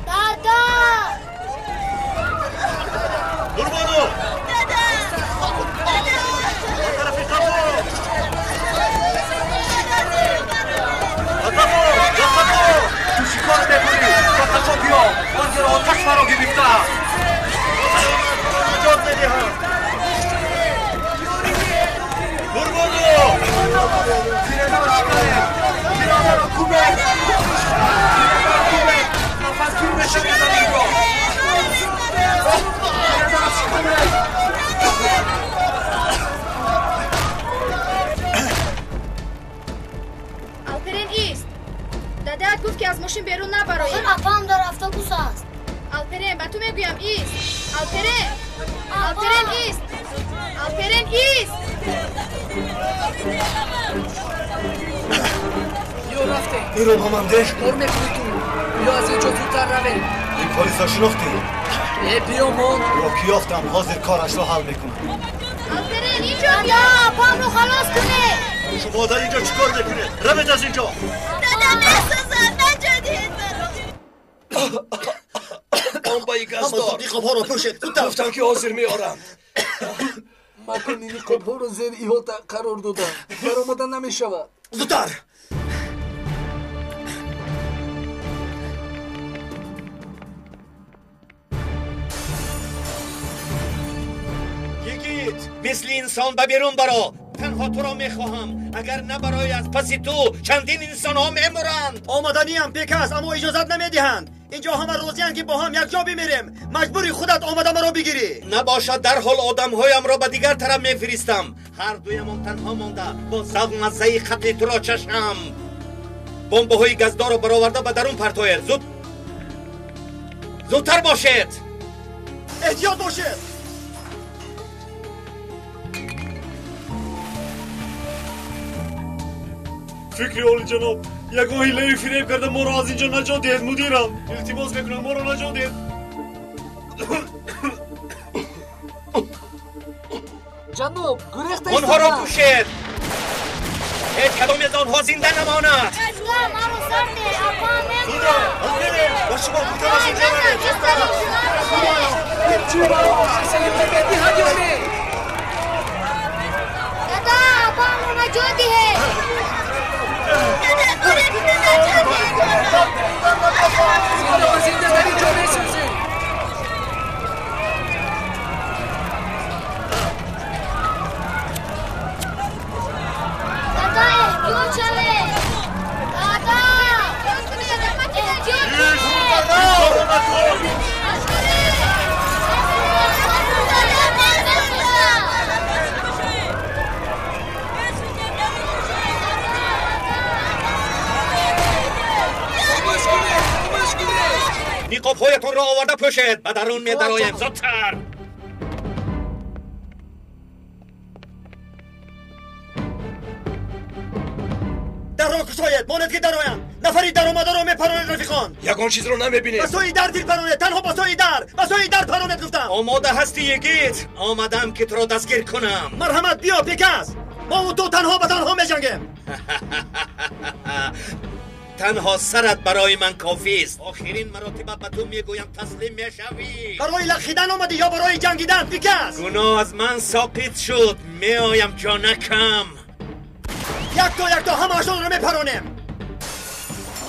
Дада! Нурбону! Дада! Ба тарафи қафо! Ба қафо! Ба қафо! Ту чӣ кор мекунӣ? Ба қафо биё! Он ҷоро оташ фаро гирифтааст! Наҷот медиҳам! Нурбону! Тиренаро шиканед! Тиранаро кӯбед! Тиранаро кӯбед! Нафасгир мешавед аз ин ҷо! Тиранаро шиканед! Алперен ист! Дадаят гуфт, ки аз мошин берун набароӣ. Охир апаам дар автобус аст. Алперен, ба ту мегӯям, ист! Алперен! Алперен, ист! Алперен, ист! Ё рафтем. Инро ба ман деҳ. Кор мекунӣ ту? Биё, аз ин ҷо зудтар равем. Ин полисро шинохтӣ? Э, биё мон. Ро ки ёфтам, ҳозир корашро ҳал мекунам. Алперен, инҷо Дада, биё! апаамро халос кунед! Шумо дар инҷо чӣ кор мекунед? Равед аз инҷо! Дада, месӯзад! Наҷот диҳед маро! Бомбаи Ҳама газдор. зуд ниқобҳоро пӯшед, зудтар! Гуфтам, ки ҳозир меорам. Макони ниқобҳоро зери иҳота қарор додам. Баромада намешавад. Зудтар! Йигит, мисли инсон ба берун баро. Танҳо туро мехоҳам. Агар набароӣ, аз паси ту чандин инсонҳо мемуранд. Омаданиам, Пекас, аммо иҷозат намедиҳанд. Инҷо ҳама розиянд, ки бо ҳам якҷо бимирем. Маҷбури худат омада маро бигирӣ. Набошад, дарҳол одамҳоямро ба дигар тараф мефиристам. Ҳар дуямон танҳо монда бо завқ маззаи қатли туро чашам. Бомбаҳои газдорро бароварда ба дарун партоед. Зуд, зудтар бошед. Эҳтиёт бошед. Фикри олиҷаноб, ягон ҳилаю фиреб карда моро аз инҷо наҷот диҳед, мудирам. Илтимос мекунам, моро наҷот диҳед. Ҷаноб, гурехта Онҳоро истодаанд. кушед. Ҳеҷ кадоме аз онҳо зинда намонад. Дада, маро сар деҳ! Апаам мемурад! Ба шумо гуфтам, аз инҷо равед. Медиҳад ё не? Дада, апаамро наҷот диҳед! Дада, гурехта, наҷот диҳед маро! Зинда ба зинда дар ин ҷо месӯзем. Дада, эҳтиёт шавед! Дада! Эҳтиёт кунед! Дада, месӯзад! Хомӯш кунед, хомӯш кунед. Ниқобҳоятонро оварда пӯшед. Ба дарун медароем. Зудтар. Дарро кушоед, монед, ки дароянд. Нафари даромадаро мепаронед, рафиқон. Ягон чизро намебинем. Ба сӯи дар дил паронед, танҳо ба сӯи дар, ба сӯи дар паронед, гуфтам. Омода ҳастӣ, йигит? Омадам, ки туро дастгир кунам. Марҳамат, биё, Пекас. Мо ту танҳо ба танҳо меҷангем. Танҳо сарат барои ман кофист. Охирин маротиба ба ту мегӯям, таслим мешавӣ. Барои лақхидан омадӣ ё барои ҷангидан, Пекас? Гуноҳ аз ман соқит шуд. Меоям, ҷонакам. Якто якто ҳамаашонро мепаронем.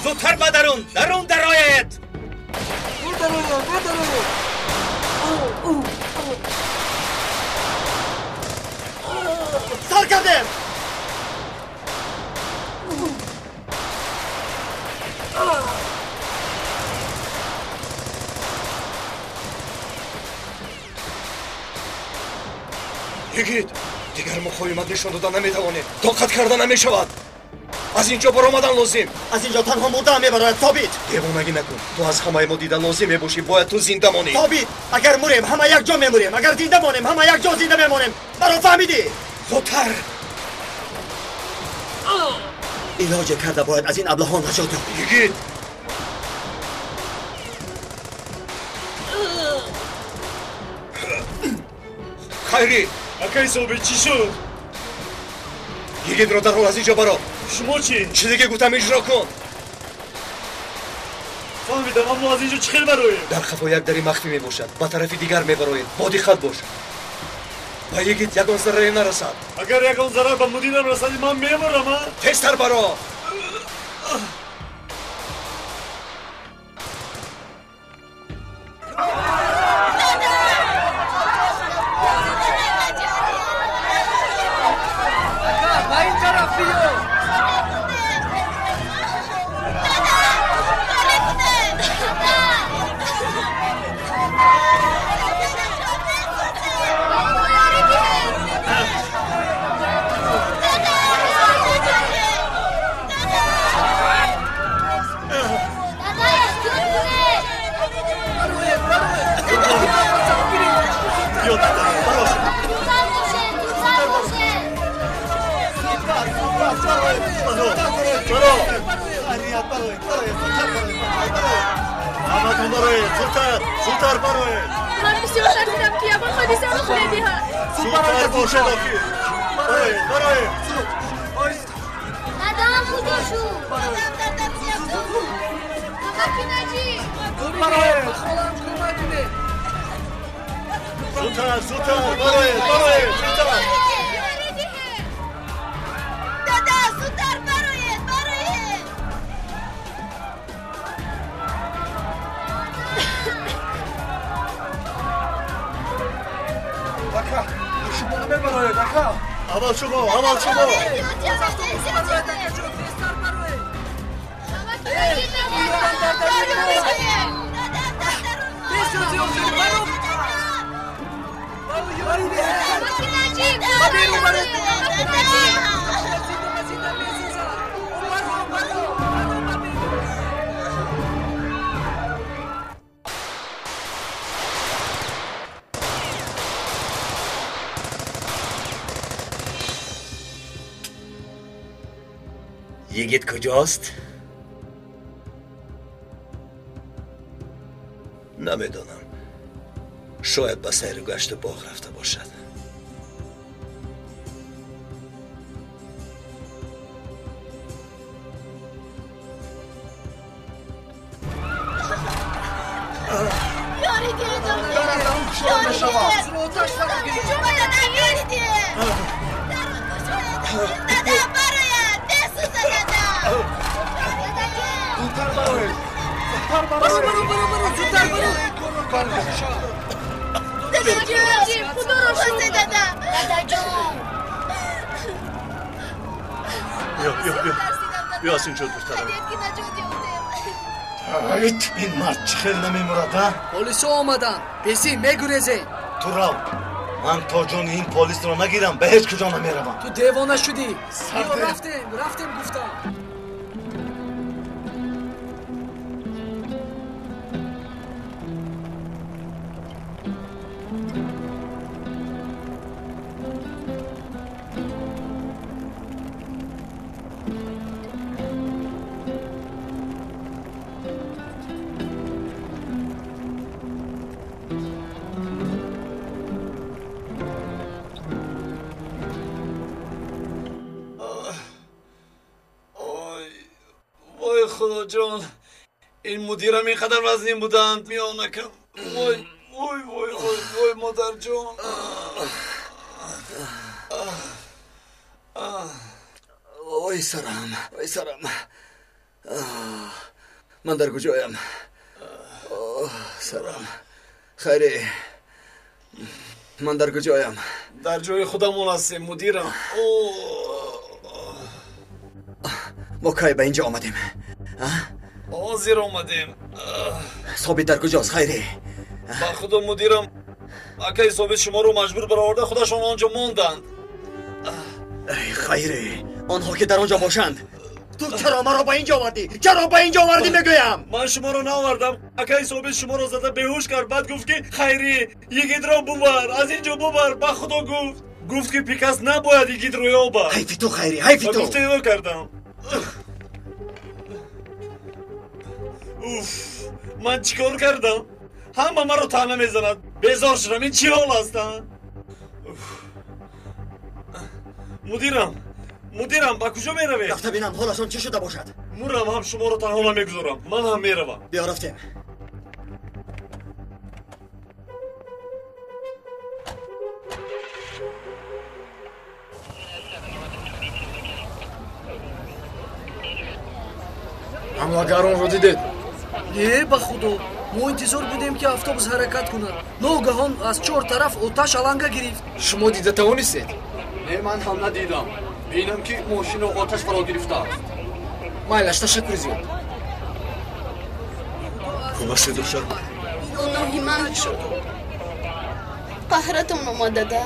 Зудтар ба дарун, дарун дароед. Медароям, медароям. Сар кардем. Йигит, дигар муқовимат нишон дода наметавонем. Тоқат карда намешавад. Аз ин ҷо баромадан лозим. Аз ин ҷо танҳо мурдаам мебарояд, Собит. Девонагӣ накун. Ту аз ҳамаи мо дида лозим мебошӣ. Бояд ту зинда монӣ. Собит, агар мурем, ҳама якҷо мемурем, агар зинда монем, ҳама якҷо зинда мемонем. Маро фаҳмидӣ? Зудтар. Илоҷе карда бояд аз ин аблаҳон наҷот ёбем. Йигит. Хайрӣ. Акай Собит, чӣ шуд? Йигитро дарҳол аз инҷо барор. Шумо чӣ? Чизе ки гуфтам иҷро кун. Фаҳмидам, аммо аз инҷо чӣ хел бароем? Дар қафо як дари махфӣ мебошад. Ба тарафи дигар мебароед. Бо диққат бош. Ба йигит ягон зараре нарасад. Агар ягон зарар ба мудирам расад, ман мемурам, а? Тезтар баро! Ман бисёр тарсидам, ки ягон ҳодиса рух медиҳад. Дадам куҷо шуд? Амаки Наҷиб! Дада, зудтар бароед, бароед! Ака, шумо намебароед, ака. Аввал шумо, аввал шумо. Амаки Наҷиб! Амаки Наҷиб! Йигит куҷост? Намедонам. Шояд ба сайру гашту боғ рафта бошад. Биё аз инҷо дуртарам. Ин мард чӣ хел намемурад, а? Полисҳо омаданд. Песӣ мегурезем. Ту рав. Ман то ҷони ин полисро нагирам, ба ҳеҷ куҷо намеравам. Ту девона шудӣ. Биё рафтем, рафтем гуфтам. Худоҷон, ин мудирам ин қадар вазнин буданд, миёнакам. Вой, вой, вой, вой, вой, модарҷон. Ой сарам, ой сарам. Ман дар куҷоям? Сарам. Хайре, ман дар куҷоям? Дар ҷои худамон ҳастем, мудирам. Мо кай ба инҷо омадем? Ҳозир омадем. Собит дар куҷост, Хайре? Ба худо, мудирам, акаи Собит шуморо маҷбур бароварда, худашон он ҷо монданд. Хайре, онҳо ки дар он ҷо бошанд. Ту чаро маро ба инҷо овардӣ? Чаро ба инҷо овардӣ, мегӯям? Ман шуморо наовардам. Акаи Собит шуморо зада беҳуш кард. Баъд гуфт ки Хайри, йигитро бубар, аз инҷо бубар. Ба худо гуфт. Гуфт ки Пикас набояд йигитро ёбад. Ҳайфи ту, Хайри, ҳайфи ту. Ба гуфтаи ӯ кардам. Уф, ман чӣ кор кардам? Ҳама маро таъна мезанад. Безор шудам. Ин чӣ ҳол аст, а? Мудирам, Мудирам, ба куҷо меравед? Рафта бинам ҳолашон чӣ шуда бошад. Мурам ҳам шуморо танҳо намегузорам. Ман ҳам меравам. Биё рафтем. Ҳамлагаронро дидед? Не, ба худо. Мо интизор будем, ки автобус ҳаракат кунад. Ногаҳон аз чор тараф оташ аланга гирифт. Шумо дида тавонистед? Не, ман ҳам надидам. Бинам, ки мошинро оташ фаро гирифтааст. Майлаш, ташаккури зиёд. Хуб аст, духтар? Гуноҳи ман шуд. Қаҳратон омад, дада?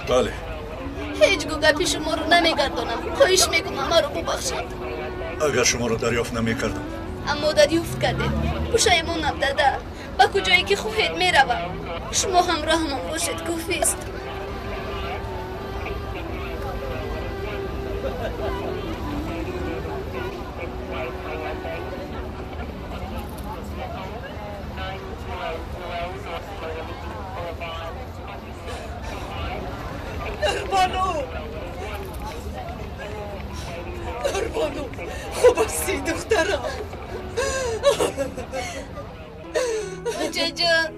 Бале. Ҳеҷ гоҳ гапи шуморо намегардонам. Хоҳиш мекунам, маро бубахшед. Агар шуморо дарёфт намекардам. Аммо дарёфт кардед. Пушаймонам, дада. Ба куҷое ки хоҳед меравам. Шумо ҳамроҳамон бошед, кофист. Нурбону! Нурбону, хуб ҳастӣ, духтарам? Бачаҷон,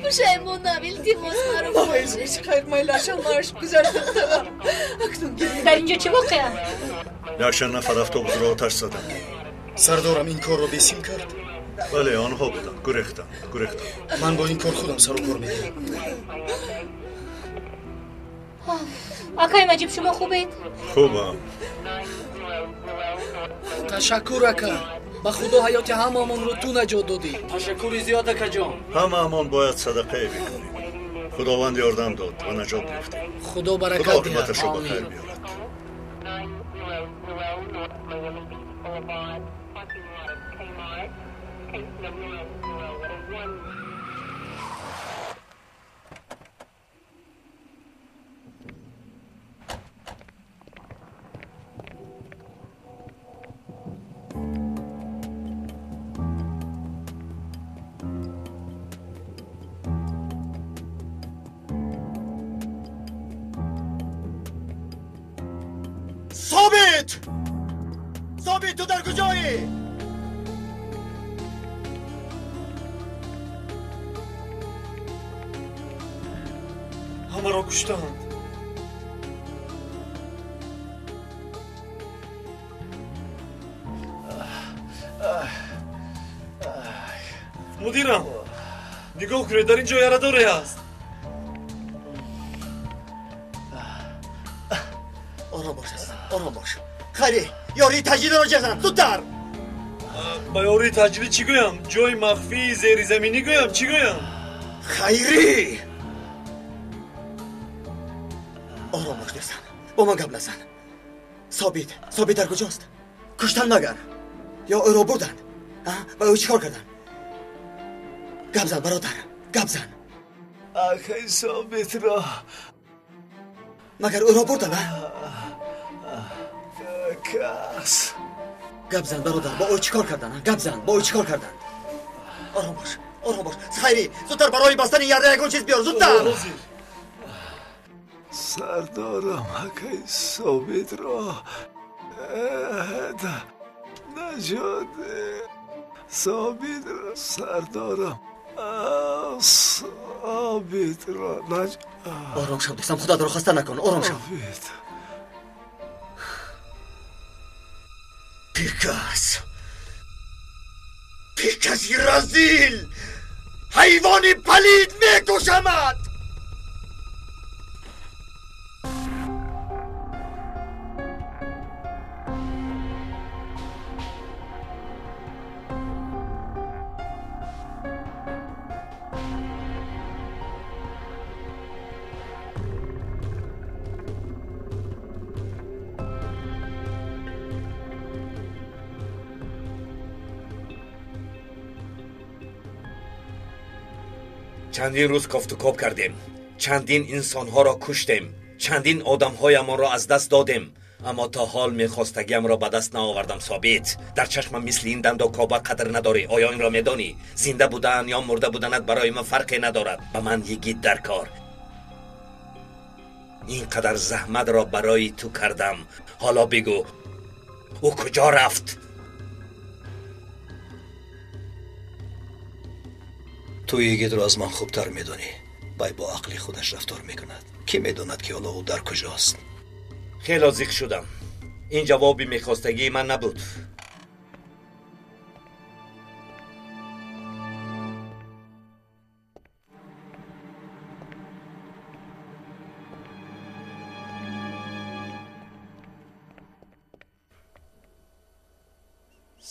пушаймонам, илтимос, маро бубахшед. Хайр, майлаш, ҳамааш гузашт, духтарам. Акнун гирем. Дар инҷо чӣ воқеа? Якчанд нафар автобусро оташ заданд. Сардорам ин корро бесим кард? Бале, онҳо буданд. Гурехтанд, гурехтанд. Ман бо ин кор худам сару кор мегирам. Акай Маҷиб, шумо хубед? Хубам. Ташаккур, ака. Ба худо, ҳаёти ҳамаамонро ту наҷот додӣ. Ташаккури зиёд, акаҷон. Ҳамаамон бояд садақае бикунем. Худованд ёрдам дод ва наҷот ёфтем. Худо баракат Худо диҳад. оқибаташро ба хайр биёрад. Собит! Собит, ту дар куҷоӣ? Ҳамаро куштанд. Мудирам, нигоҳ кунед, дар ин ҷо ярадоре ҳаст. Ором бош, азизам, ором бош. Хайри, ёрии таҷдидро ҷазан, зудтар! Ба ёрии таҷдидӣ чӣ гӯям? Ҷои махфии зеризаминӣ гӯям, чӣ гӯям? Хайрӣ! Ором бош, дӯстам, бо ман гап назан. Собит, Собит дар куҷост? Куштанд магар? Ё ӯро бурданд? Ба ӯ чӣ кор карданд? Гап зан, бародар, гап зан. Акай Собитро Магар ӯро бурданд, а? Кас. Гап зан, бародар, бо ӯ чӣ кор карданд? Гап зан, бо ӯ чӣ кор карданд? Ором бош, ором бош. Хайрӣ, зудтар барои бастани ярда ягон чиз биёр, зудтар! Сардорам акай Собитро наҷот Собитро сардорам Собитро Ором шав, дӯстам, худатро хаста накун, ором шав. Пикас! Пикаси разил! Ҳайвони палид, мекушамад! Чандин рӯз кофтукоб кардем, чандин инсонҳоро куштем, чандин одамҳоямонро аз даст додем, аммо то ҳол мехостагиамро ба даст наовардам. Собит, дар чашмам мисли ин дандокоба қадр надорӣ. Оё инро медонӣ? Зинда будан ё мурда буданат барои ман фарқе надорад. Ба ман йигит дар кор. ин қадар заҳматро барои ту кардам. Ҳоло бигӯ, ӯ куҷо рафт? Ту йигитро аз ман хубтар медонӣ. Вай бо ақли худаш рафтор мекунад. Кӣ медонад, ки ҳоло ӯ дар куҷост? Хело зиқ шудам. Ин ҷавоби мехостагии ман набуд.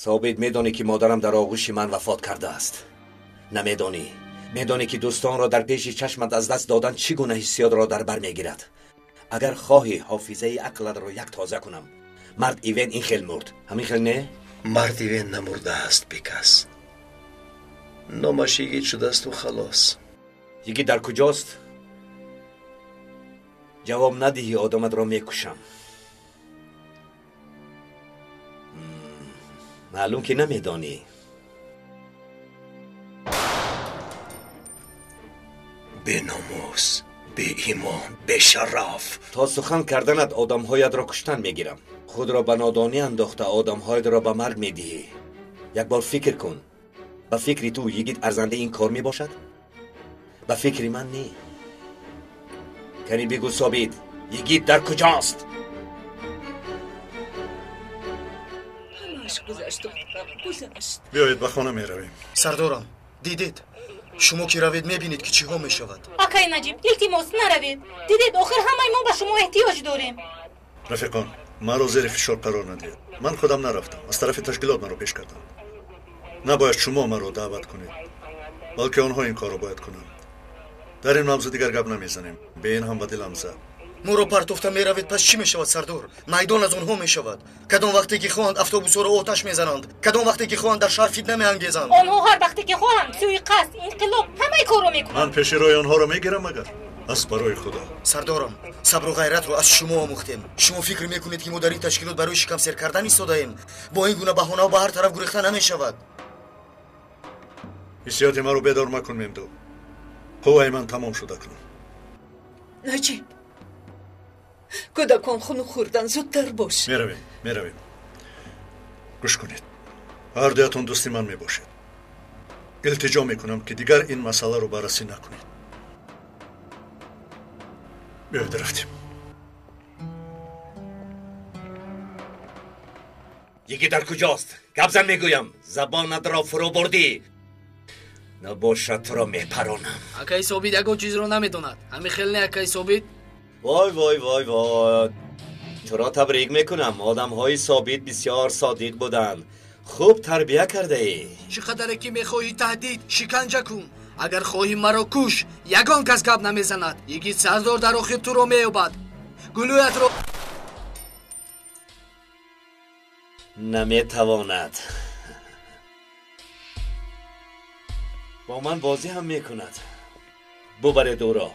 Собит, медонӣ, ки модарам дар оғӯши ман вафот кардааст? Намедонӣ? Медонӣ, ки дӯстонро дар пеши чашмат аз даст додан чӣ гуна ҳиссиётро дар бар мегирад? Агар хоҳӣ ҳофизаи ақлатро як тоза кунам. Мард Ивен ин хел мурд. Ҳамин хел не? Мард Ивен намурдааст, бекас. Номаш йигит шудаасту халос. Йигит дар куҷост? Ҷавоб надиҳӣ, одаматро мекушам. Маълум ки намедонӣ. Беномус, беимон, бешараф. То сухан карданат одамҳоятро куштан мегирам. Худро ба нодонӣ андохта одамҳоятро ба марг медиҳӣ. Як бор фикр кун. Ба фикри ту йигит арзандаи ин кор мебошад? Ба фикри ман не. Кани бигӯ, Собит, йигит дар куҷост? Ҳамааш гузашт, духтарам, гузашт. Биёед, ба хона меравем. Сардорам, дидед? Шумо ки равед, мебинед, ки чиҳо мешавад. Акай Наҷиб, илтимос, наравед. Дидед, охир ҳамаи мо ба шумо эҳтиёҷ дорем. Рафиқон, маро зери фишор қарор надиҳед. Ман худам нарафтам, аз тарафи ташкилот маро пеш карданд. Набояд шумо маро даъват кунед, балки онҳо ин корро бояд кунанд. Дар ин мавзӯъ дигар гап намезанем. Бе ин ҳам ба дилам зад. Моро партофта меравед, пас чӣ мешавад, сардор? Майдон аз онҳо мешавад. Кадом вақте ки хоҳанд, автобусҳоро оташ мезананд. Кадом вақте ки хоҳанд, дар шаҳр фитна меангезанд. Онҳо ҳар вақте ки хоҳанд, суиқасд, инқилоб, ҳамаи корро мекунанд. Ман пеши роҳи онҳоро мегирам, магар? Аз барои Худо. Сардорам, сабру ғайратро аз шумо омӯхтем. Шумо фикр мекунед, ки мо дар ин ташкилот барои шикам сер кардан истодаем? Бо ин гуна баҳонаҳо ба ҳар тараф гурехта намешавад. Ҳиссиёти маро бедор макун, Мемду. Қувваи ман тамом шуда кунун. Наҷиб, кӯдакон хунук хӯрдан, зудтар бош. Меравем, меравем. Гӯш кунед, ҳар дуятон дӯсти ман мебошед. Илтиҷо мекунам, ки дигар ин масъаларо баррасӣ накунед. Биёед, рафтем. Йигит дар куҷост? Гап зан, мегӯям. Забонатро фурӯ бурдӣ. Набошад, туро мепаронам. Акаи Собит ягон чизро намедонад. Ҳамин хел не, акаи Собит? Вой, вой, вой, вой, туро табрик мекунам. Одамҳои Собит бисёр содиқ буданд. Хуб тарбия кардаӣ. Чӣ қадаре ки мехоҳӣ таҳдид, шиканҷа кун. Агар хоҳӣ маро куш, ягон кас гап намезанад. Йигит сардор дар охир туро меёбад. Гулӯятро наметавонад. Бо ман бозӣ ҳам мекунад. Бубаред ӯро.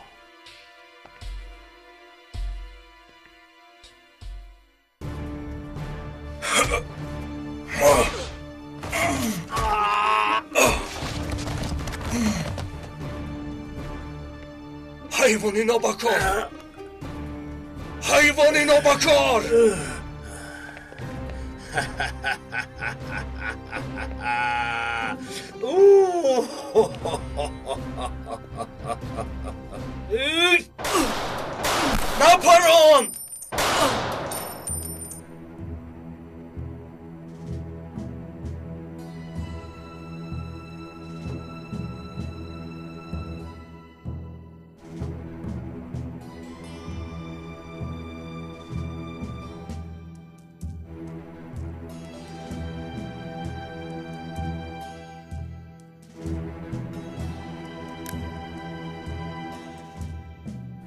Ҳайвони нобакор! Ҳайвони нобакор! Напарон!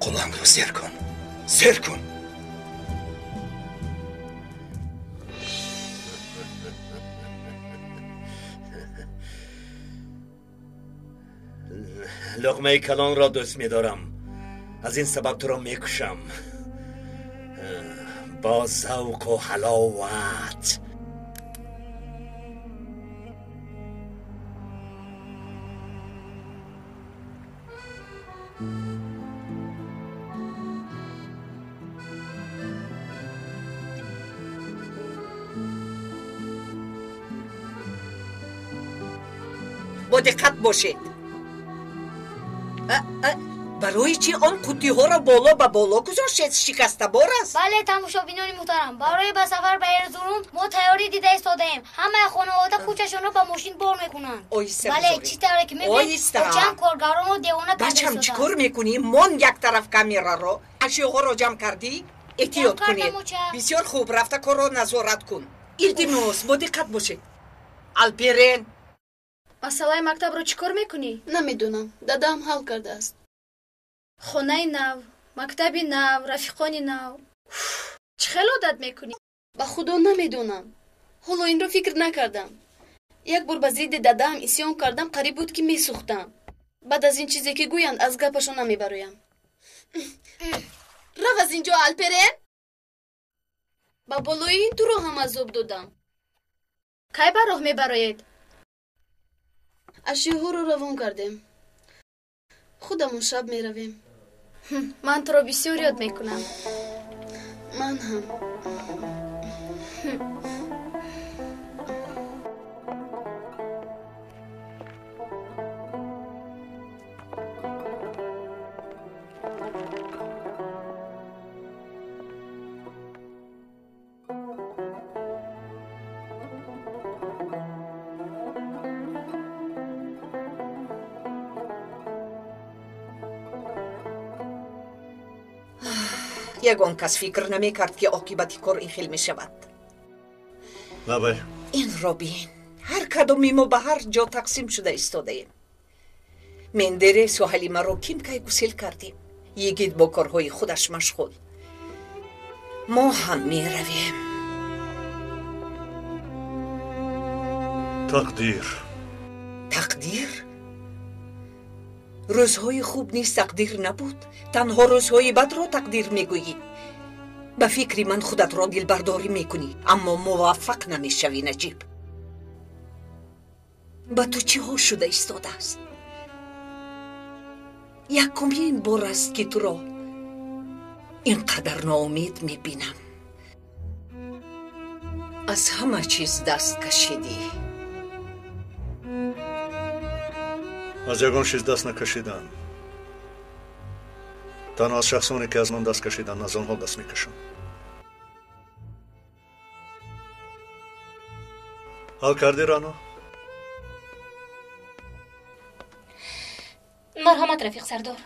Қулангро сер кун, сер кун. Луқмаи калонро дӯст медорам. Аз ин сабаб туро мекушам. Бо завқу ҳаловат. Бо диққат бошед. Барои чӣ он қуттиҳоро боло ба боло гузоштед? Шикастабор аст. Бале, тамошобинони муҳтарам, барои ба сафар ба Эрзурум мо тайёрӣ дида истодаем. Ҳамаи хонавода кӯчашонро ба мошин бор мекунанд. Бале, чӣ тавре ки мебинед, чанд коргаронро девона карда. Бачам, чӣ кор мекунӣ? Мон як тараф камераро. Ашёҳоро ҷамъ кардӣ? Эҳтиёт кунед. Бисёр хуб, рафта корро назорат кун. Илтимос, бо диққат бошед. Алперен, масъалаи мактабро чӣ кор мекунӣ? Намедонам, дадаам ҳал кардааст. Хонаи нав, мактаби нав, рафиқони нав. Чӣ хел одат мекунӣ? Ба худо намедонам. Ҳоло инро фикр накардам. Як бор ба зидди дадаам исён кардам, қариб буд ки месӯхтам. Баъд аз ин чизе ки гӯянд, аз гапашон намебароям. Рав аз ин ҷо, Алперен! Ба болои ин туро ҳам азоб додам. Кай ба роҳ мебароед? Ашёҳоро равон кардем. Худамон шаб меравем. Ман туро бисёр ёд мекунам. Ман ҳам. Ягон кас фикр намекард, ки оқибати кор ин хел мешавад. Лабай. Инро бин, ҳар кадоми мо ба ҳар ҷо тақсим шуда истодаем. Мендересу Ҳалимаро ким кай гусел кардем. Йигит бо корҳои худаш машғул. Мо ҳам меравем. Тақдир. Тақдир? Рӯзҳои хуб низ тақдир набуд. Танҳо рӯзҳои бадро тақдир мегӯӣ. Ба фикри ман худатро дилбардорӣ мекунӣ, аммо муваффақ намешавӣ, Наҷиб. Ба ту чиҳо шуда истодааст? Якумин бор аст, ки туро ин қадар ноумед мебинам. Аз ҳама чиз даст кашидӣ. Аз ягон чиз даст накашидам. Танҳо аз шахсоне ки аз ман даст кашиданд, аз онҳо даст мекашам. Ҳал кардӣ, Рано? Марҳамат, рафиқ Сардор.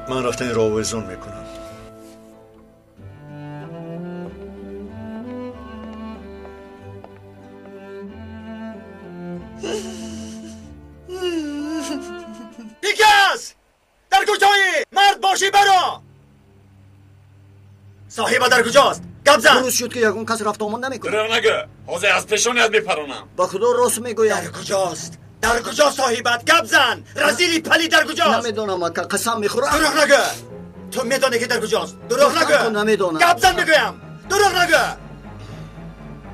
Ман рафта инро овезон мекунам. Пикас! Дар куҷоӣ? Мард бошӣ, баро! Соҳиба дар куҷост? Гап зан! Дуруст шуд, ки ягон кас рафтуомад намекунад. Дурӯғ нагӯ, ҳозир аз пешоният мепаронам. Ба худо рост мегӯям. Дар куҷост? Дар куҷо соҳибат? Гап зан! Разили палид дар куҷост? Намедонам, ака, қасам мехӯрам. Дурӯғ нагӯ! Ту медонӣ, ки дар куҷост. Дурӯғ нагӯ! Намедонам. Гап зан мегӯям! Дурӯғ нагӯ!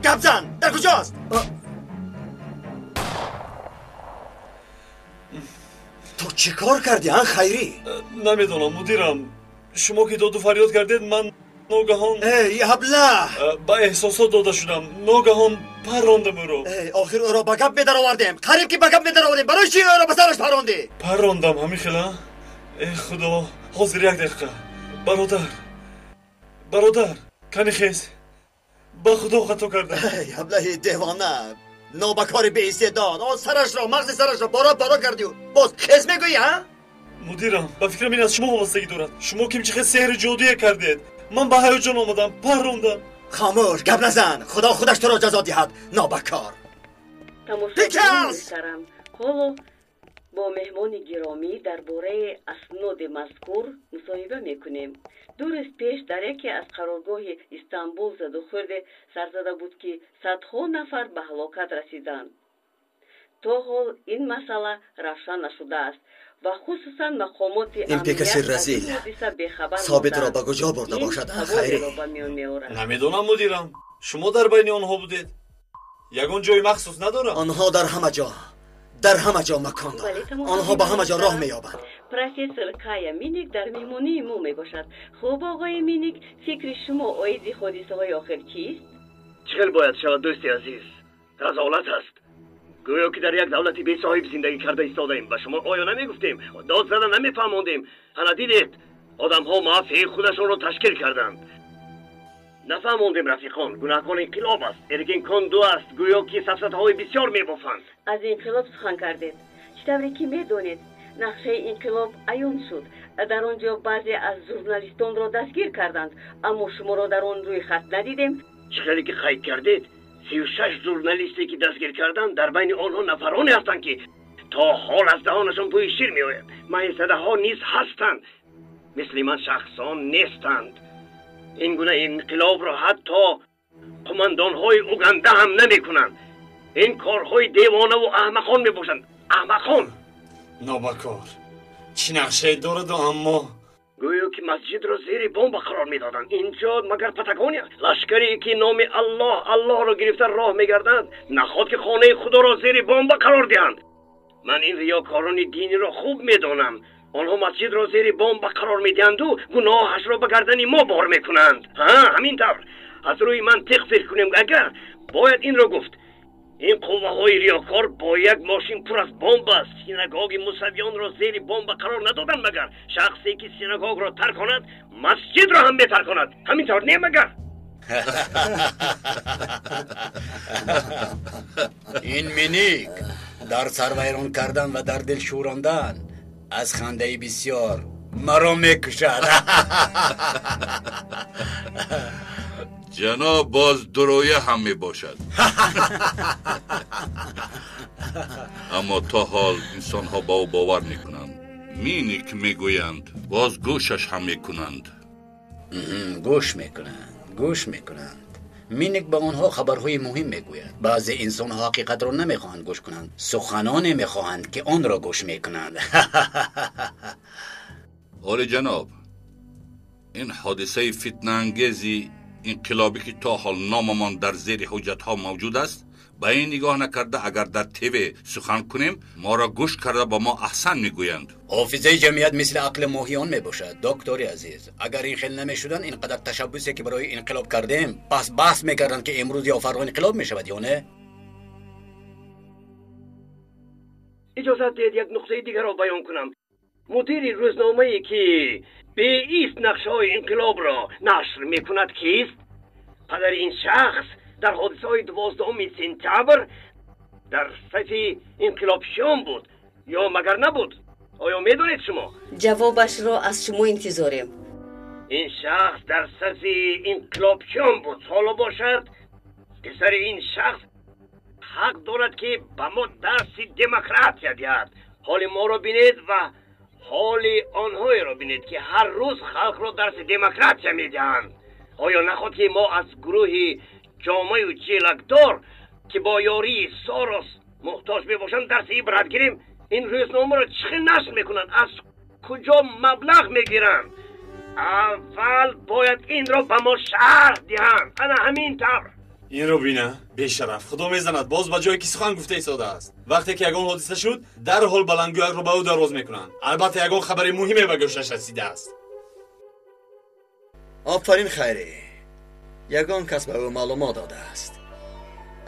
Гап зан! Дар куҷост? Ту чӣ кор кардӣ, а, Хайрӣ? Намедонам, мудирам. Шумо ки доду фарёд кардед, ман ногаҳон Эй, абла! Ба эҳсосот дода шудам. Ногаҳон паррондам ӯро. Эй, охир ӯро ба гап медаровардем. Қариб ки ба гап медаровардем. Барои чӣ ӯро ба сараш паррондӣ? Паррондам, ҳамин хела? Эй худо, ҳозир як дақиқа. Бародар, бародар, кани хез. Ба худо хато кардам. Эй, аблаҳи девона, нобакори беистеъдод. О, сарашро, мағзи сарашро бора бора кардию боз хез мегӯӣ, а? Мудирам, ба фикрам ин аз шумо вобастагӣ дорад. Шумо кимчи хел сеҳри ҷодуе кардед. Ман ба ҳаяҷон омадам, паррондам. Хомӯш, гап назан. Худо худаш туро ҷазо диҳад, нобакор. Тамошобинони муҳтарам, ҳоло бо меҳмони гиромӣ дар бораи асноди мазкур мусоҳиба мекунем. 2 рӯз пеш дар яке аз қароргоҳи Истанбул задухӯрде сар зада буд, ки садҳо нафар ба ҳалокат расиданд. То ҳол ин масъала равшан нашудааст ва хусусан мақомоти Ин пикаси амният аз разил ин ҳодиса бехабар Собитро монданд. ба куҷо бурда Ин бошад, а, саволеро Хайрӣ? ба миён меорад. Намедонам, мудирам. Шумо дар байни онҳо будед. Ягон ҷои махсус надорам. Онҳо дар ҳама ҷо, Дар ҳама ҷо макон доранд. Онҳо ба ҳама ҷо роҳ меёбанд. Профессор Кая Миник дар меҳмонии мо мебошад. Хуб, оғои Миник, фикри шумо оиди ҳодисаҳои охир чист? Чӣ хел бояд шавад, дӯсти азиз? Разолат аст. Гӯё ки дар як давлати бесоҳиб зиндагӣ карда истодаем. Ба шумо оё намегуфтем? Дод зада намефаҳмондем? Ана дидед, одамҳо мафияи худашонро ташкил карданд. Нафаҳмондем, рафиқон, гунаҳкор инқилоб аст. Эргинкон ду аст, гӯё ки сафсатаҳои бисёр мебофанд. Аз инқилоб сухан кардед. Чӣ тавре ки медонед, нақшаи инқилоб аён шуд. Дар он ҷо баъзе аз журналистонро дастгир карданд, аммо шуморо дар он рӯи хат надидем. Чӣ хеле ки қайд кардед, 36 журналисте ки дастгир карданд, дар байни онҳо нафароне ҳастанд ки то ҳол аз даҳонашон бӯи шир меояд. Майзадаҳо низ ҳастанд. Мисли ман шахсон нестанд. Ин гуна инқилобро ҳатто қумандонҳои Уганда ҳам намекунанд. Ин корҳои девонаву аҳмақон мебошанд. Аҳмақон. Нобакор чӣ нақшае дораду аммо гӯё ки масҷидро зери бомба қарор медоданд. Инҷо магар Патагония? Лашкаре ки номи Аллоҳ Аллоҳро гирифта роҳ мегарданд, наход ки хонаи худоро зери бомба қарор диҳанд. Ман ин риёкорони диниро хуб медонам. Онҳо масҷидро зери бомба қарор медиҳанду гуноҳашро ба гардани мо бор мекунанд. Ҳа, ҳамин тавр. Аз рӯи мантиқ фикр кунем, агар бояд инро гуфт. Ин қувваҳои риёкор бо як мошин пур аз бомба синагоги мусавиёнро зери бомба қарор надоданд магар? Шахсе ки синагогро тарк кунад, масҷидро ҳам метарконад. Ҳамин тавр не магар? Ин Миник дар сарвайрон кардан ва дар дил шӯрондан аз хандаи бисёр маро мекушад. Ҷаноб боз дурӯя ҳам мебошад. Аммо то ҳол инсонҳо ба ӯ бовар мекунанд. Миник мегӯянд, боз гӯшаш ҳам мекунанд. Гӯш мекунанд, гӯш мекунанд. Миник ба онҳо хабарҳои муҳим мегӯяд. Баъзе инсонҳо ҳақиқатро намехоҳанд гӯш кунанд, суханоне мехоҳанд ки онро гӯш мекунанд. Оли ҷаноб, ин ҳодисаи фитнаангези инқилобӣ ки то ҳол номамон дар зери ҳуҷҷатҳо мавҷуд аст, ба ин нигоҳ накарда агар дар ТВ сухан кунем, моро гӯш карда ба мо аҳсан мегӯянд. Ҳофизаи ҷамъият мисли ақли моҳиён мебошад, доктори азиз. Агар ин хел намешуданд, ин қадар ташаббусе ки барои инқилоб кардем, пас баҳс мекарданд ки имрӯз ё фардо инқилоб мешавад ё не? Иҷозат диҳед як нуқтаи дигарро баён кунам. Мудири рӯзномае ки беист нақшаҳои инқилобро нашр мекунад кист? Падари ин шахс дар ҳодисаҳои 12 сентябр дар сафи инқилобчиён буд ё магар набуд? Оё медонед шумо? Ҷавобашро аз шумо интизорем. Ин шахс дар сафи инқилобчиён буд. Ҳоло бошад, писари ин шахс ҳақ дорад ки ба мо дарси демократия диҳад. Ҳоли моро бинед ва ҳоли онҳоеро бинед ки ҳар рӯз халқро дарси демократия медиҳанд. Оё наход ки мо аз гурӯҳи ҷомаю ҷелакдор ки бо ёрии Сорос муҳтоҷ мебошанд дарси ибрат гирем? Ин рӯзномаро чӣ хел нашр мекунанд? Аз куҷо маблағ мегиранд? Аввал бояд инро ба мо шарҳ диҳанд. Ана ҳамин тавр. Инро бина, бешараф, худо мезанад, боз ба ҷое ки сухан гуфта истодааст. Вақте ки ягон ҳодиса шуд, дарҳол баландгӯякро ба ӯ дароз мекунанд. Албатта ягон хабари муҳиме ба гӯшаш расидааст. Офарин Хайрӣ, ягон кас ба ӯ маълумот додааст.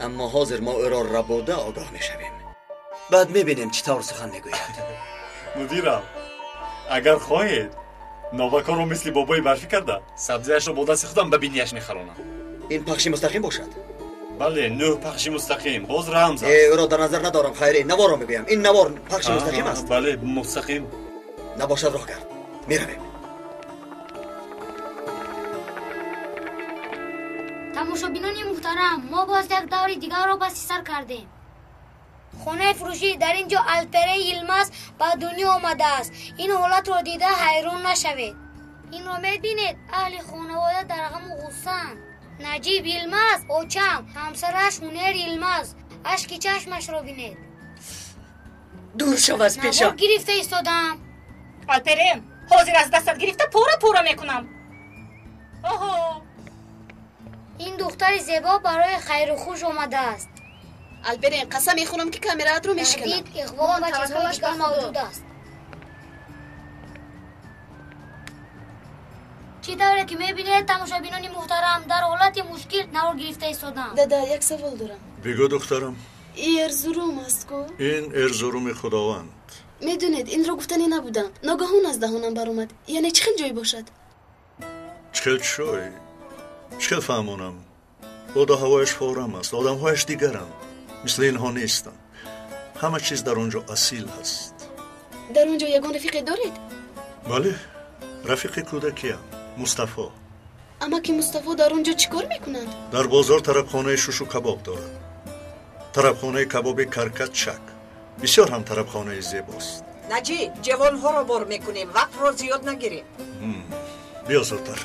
Аммо ҳозир мо ӯро рабуда огоҳ мешавем. Баъд мебинем чӣ тавр сухан мегӯяд. Мудирам, агар хоҳед, нобакорро мисли бобои барфӣ карда, сабзиашро бо дасти худам ба бинияш мехаронам. Ин пахши мустақим бошад? Бале, 9 пахши мустақим, боз рамз аст. Ӯро дар назар надорам, Хайрӣ, наворро мегӯям. Ин навор пахши мустақим аст? Бале, мустақим. Набошад, роҳ кард. Меравем. Тамошобинони муҳтарам, мо боз як даври дигарро паси сар кардем. Хонаи фурӯшӣ дар ин ҷо Алперен Йилмаз ба дунё омадааст. Ин ҳолатро дида ҳайрон нашавед. Инро мебинед, аҳли хонавода дар ғаму ғуссаанд. Наҷиб Йилмаз очам, ҳамсараш Ҳунер Йилмаз. Ашки чашмашро бинед. Дур шав аз пешам. Навор гирифта истодам. Алперен, ҳозир аз дастат гирифта пора пора мекунам. Оҳо! Ин духтари зебо барои хайру хуш омадааст. Алперен, қасам мехӯрам, ки камераатро мешиканам. Таҳдид, иғво ва чизҳои дигар мавҷуд аст. Чӣ тавре ки мебинед, тамошобинони муҳтарам, дар ҳолати мушкил навор гирифта истодам. Дада, як савол дорам. Бигӯ, духтарам. Ин Эрзурум аст ку? Ин Эрзуруми Худованд. Медонед, инро гуфтанӣ набудам. Ногаҳон аз даҳонам баромад. Яъне чӣ хел ҷой бошад? Чӣ хел ҷой? Чӣ хел фаҳмонам? Боду ҳавояш форам аст, одамҳояш дигаранд, мисли инҳо нестанд. Ҳама чиз дар он ҷо асил ҳаст. Дар он ҷо ягон рафиқе доред? Бале, рафиқи кӯдакиам, Мустафо. Амаки Мустафо дар он ҷо чӣ кор мекунад? Дар бозор тарабхонаи шушу кабоб дорад. Тарабхонаи кабоби Каркатчак. Бисёр ҳам тарабхонаи зебост. Наҷиб, ҷавонҳоро бор мекунем, вақтро зиёд нагирем. Биё зудтар.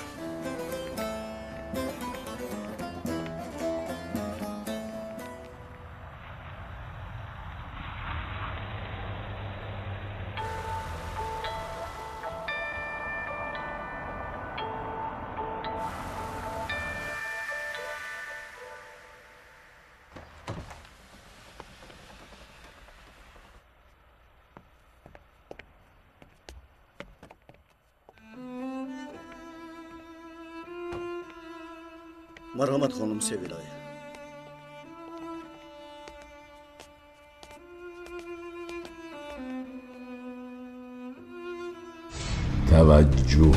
Марҳамат, хонум Севилай. Таваҷҷӯҳ.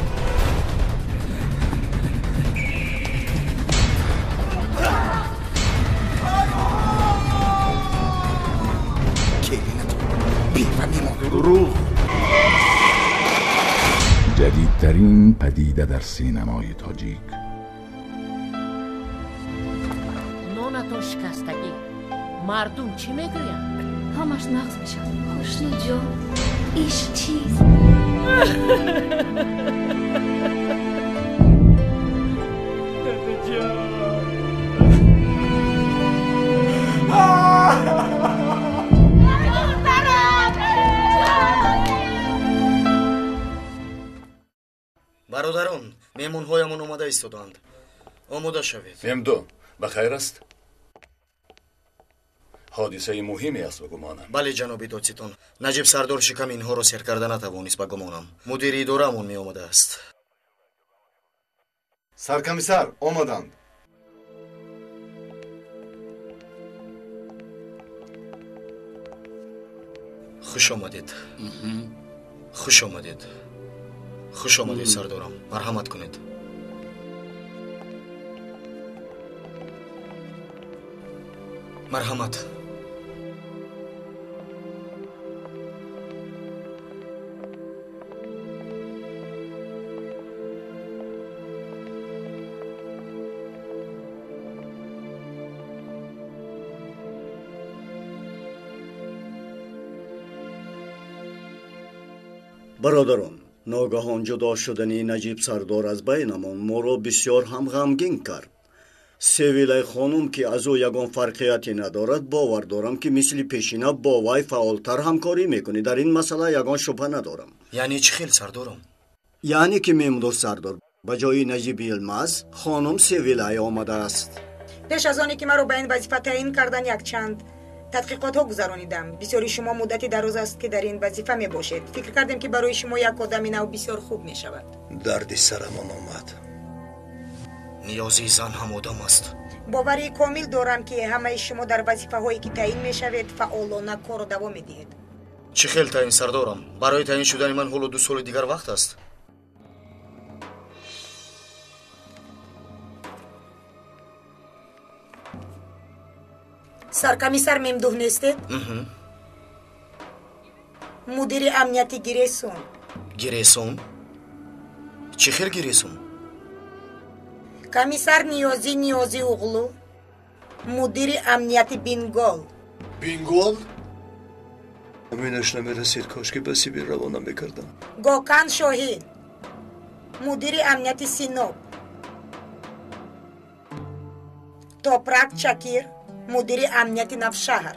Дурӯғ. Ҷадидтарин падида дар синамои тоҷик. Нонатон шикастагӣ. Мардум чӣ мегӯянд? Ҳамаш нағз мешавад. Хушнудҷон, ишқ чист? Бародарон, меҳмонҳоямон омада истодаанд. Омода шавед. Мемду, ба хайр аст? Ҳодисаи муҳиме аст, ба гумонам. Бале, ҷаноби додситон. Наҷиб сардор шиками инҳоро сер карда натавонист, ба гумонам. Мудири идораамон меомадааст. Саркомиссар омаданд. Хуш омадед. Хуш омадед. Хуш омадед, сардорам. Марҳамат кунед. Марҳамат. Бародарон, ногаҳон ҷудо шудани Наҷиб сардор аз байнамон моро бисёр ҳам ғамгин кард. Севилай хонум, ки аз ӯ ягон фарқияте надорад, бовар дорам, ки мисли пешина бо вай фаъолтар ҳамкорӣ мекунӣ. Дар ин масъала ягон шубҳа надорам. Яъне чӣ хел, сардорам? Яъне ки Мемдур сардор, ба ҷои Наҷиб Йилмаз хонум Севилай омадааст. Пеш аз оне ки маро ба ин вазифа таъин кардан, якчанд тадқиқотҳо гузаронидам. Бисёри шумо муддати дароз аст, ки дар ин вазифа мебошед. Фикр кардем, ки барои шумо як одами нав бисёр хуб мешавад. Дарди сарамон омад. Ниёзии зан ҳам одам аст. Боварии комил дорам, ки ҳамаи шумо дар вазифаҳое ки таъин мешавед, фаъолона корро давом медиҳед. Чӣ хел таъин, сардорам? Барои таъин шудани ман ҳоло 2 соли дигар вақт аст. Саркомиссар Мемдуҳ нестед? Мудири амнияти Гиресун. Гиресун? Чӣ хел Гиресун? Комиссар Ниёзӣ Ниёзӣ уғлу, мудири амнияти Бингол. Бингол? Аминаш намерасид, кошки ба Сибир равона мекардам. Гокан Шоҳин, мудири амнияти Синоп. Топрак Чакир, мудири амнияти Навшаҳр.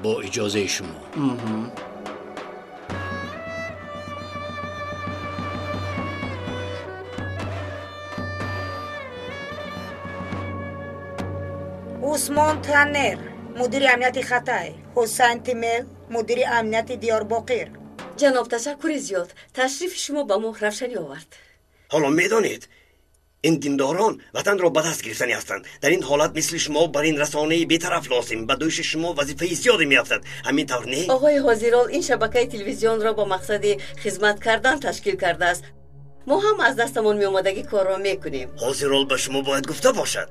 Бо иҷозаи шумо. Ӯ Усмон Танер, мудири амнияти Хатай. Ҳусайн Тимел, мудири амнияти Диёрбоқир. Ҷаноб, ташаккури зиёд. Ташрифи шумо ба мо равшанӣ овард. Ҳоло медонед, ин диндорон ватанро ба даст гирифтанӣ ҳастанд. Дар ин ҳолат мисли шумо бар ин расонаи бетараф лозим. Ба дӯши шумо вазифаи зиёде меафтад. Ҳамин тавр не? Оғои Ҳозирол ин шабакаи телевизионро бо мақсади хизмат кардан ташкил кардааст. Мо ҳам аз дастамон меомадагӣ корро мекунем. Ҳозирол ба шумо бояд гуфта бошад,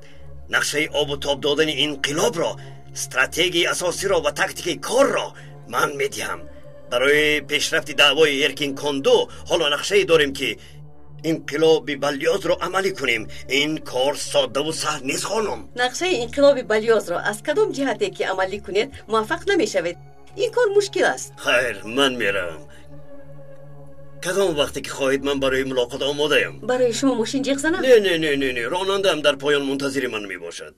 нақшаи обу тоб додани инқилобро, стратегияи асосиро ва тактикаи корро ман медиҳам. Барои пешрафти даъвои Эркин Кондо ҳоло нақшае дорем, ки инқилоби Балёзро амалӣ кунем. Ин кор соддаву саҳл нест, хонум. Нақшаи инқилоби Балёзро аз кадом ҷиҳате ки амалӣ кунед, муваффақ намешавед. Ин кор мушкил аст. Хайр, ман меравам. Кадом вақте ки хоҳед, ман барои мулоқот омодаям. Барои шумо мошин ҷиғ занам? Не, не, не, не, не, ронандаам дар поён мунтазири ман мебошад.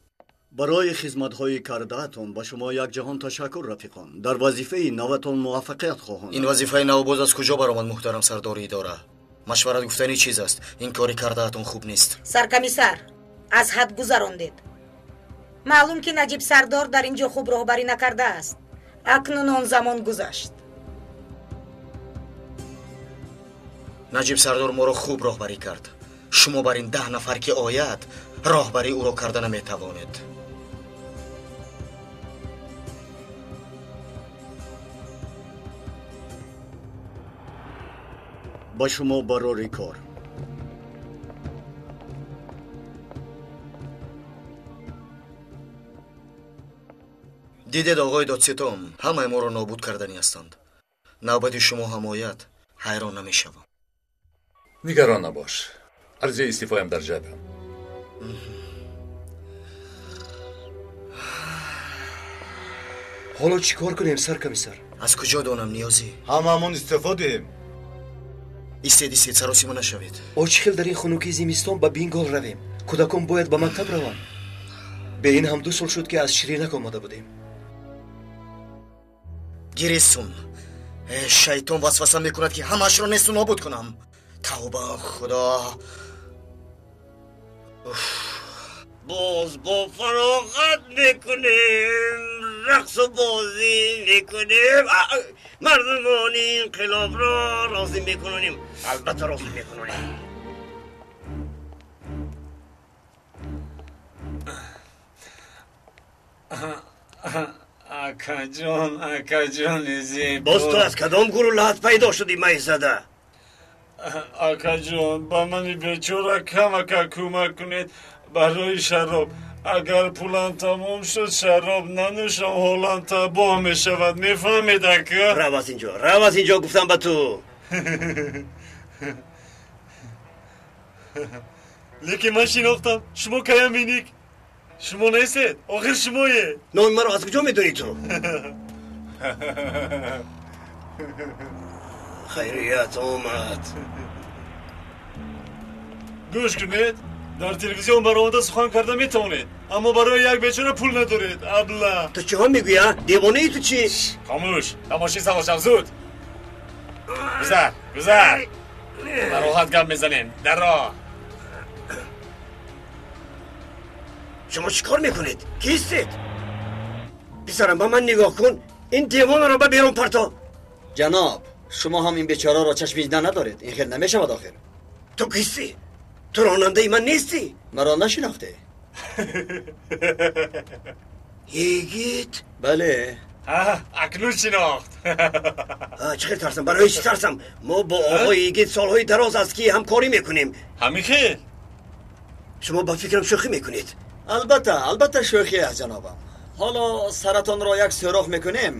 Барои хизматҳои кардаатон ба шумо як ҷаҳон ташаккур, рафиқон. Дар вазифаи наватон муваффақият хоҳонам. Ин вазифаи нав боз аз куҷо баромад, муҳтарам сардори идора? Машварат гуфтани чиз аст. Ин кори кардаатон хуб нест. Саркомиссар, аз ҳад гузарондед. Маълум ки Наҷиб сардор дар ин ҷо хуб роҳбарӣ накардааст. Акнун он замон гузашт. Наҷиб сардор моро хуб роҳбарӣ кард. Шумо бар ин 10 нафар ки ояд, роҳбарии ӯро карда наметавонед. Ба шумо барори кор. Дидед, оғои додситон, ҳамаи моро нобуд карданӣ ҳастанд. Навбати шумо ҳам ояд, ҳайрон намешавам. Нигарон набош, арзаи истеъфоям дар ҷайбам. Ҳоло чӣ кор кунем, саркомиссар? Аз куҷо донам, Ниёзӣ? Ҳамаамон истеъфо диҳем. Истед, истед, саросима нашавед. О, чӣ хел дар ин хунукии зимистон ба Бингол равем? Кӯдакон бояд ба мактаб раванд. Бе ин ҳам 2 сол шуд, ки аз Ширинак омада будем. Гирисун, шайтон васваса мекунад, ки ҳамаашро несту нобуд кунам. Тавба, худо. Боз бо фароғат мекунем, рақсу бозӣ мекунем, мардумони инқилобро розӣ мекунонем. Албатта розӣ мекунонем. Акаҷон, акаҷони зебо. Боз ту аз кадом гурӯ лаҳат пайдо шудӣ, майзада? Акаҷон, ба мани бечора камака кӯмак кунед барои шароб. Агар пулам тамом шуд, шароб нанӯшам, ҳолам табоҳ мешавад. Мефаҳмед, ака? Рав аз инҷо, рав аз инҷо, гуфтам ба ту. Лекин ман шинохтам, шумо кая Миник. Шумо нестед, охир шумое. Номи маро аз куҷо медонӣ ту? Хайрият омад. Гӯш кунед, дар телевизион баромада сухан карда метавонед, аммо барои як бечора пул надоред. Абла. Ту чиҳо мегӯя? Девонаи ту чӣ? Хомӯш, ба мошин савор шав, зуд. Гузар, гузар. Ба роҳат гап мезанем. Дар роҳ. Шумо чӣ кор мекунед? Кистед? Писарам, ба ман нигоҳ кун. Ин девонаро ба берун парто. Ҷаноб, шумо ҳам ин бечораро чашми дида надоред. Ин хел намешавад охир. Ту кистӣ? Ту ронандаи ман нестӣ? Маро нашинохтӣ? Йигит? Бале. Акнун шинохт. Чӣ хел тарсам? Барои чӣ тарсам? Мо бо оғои Йигит солҳои дароз аст, ки ҳамкорӣ мекунем. Ҳамин хел? Шумо ба фикрам шӯхӣ мекунед. Албатта, албатта шӯхӣ аст, ҷанобам. Ҳоло саратонро як сӯрох мекунем.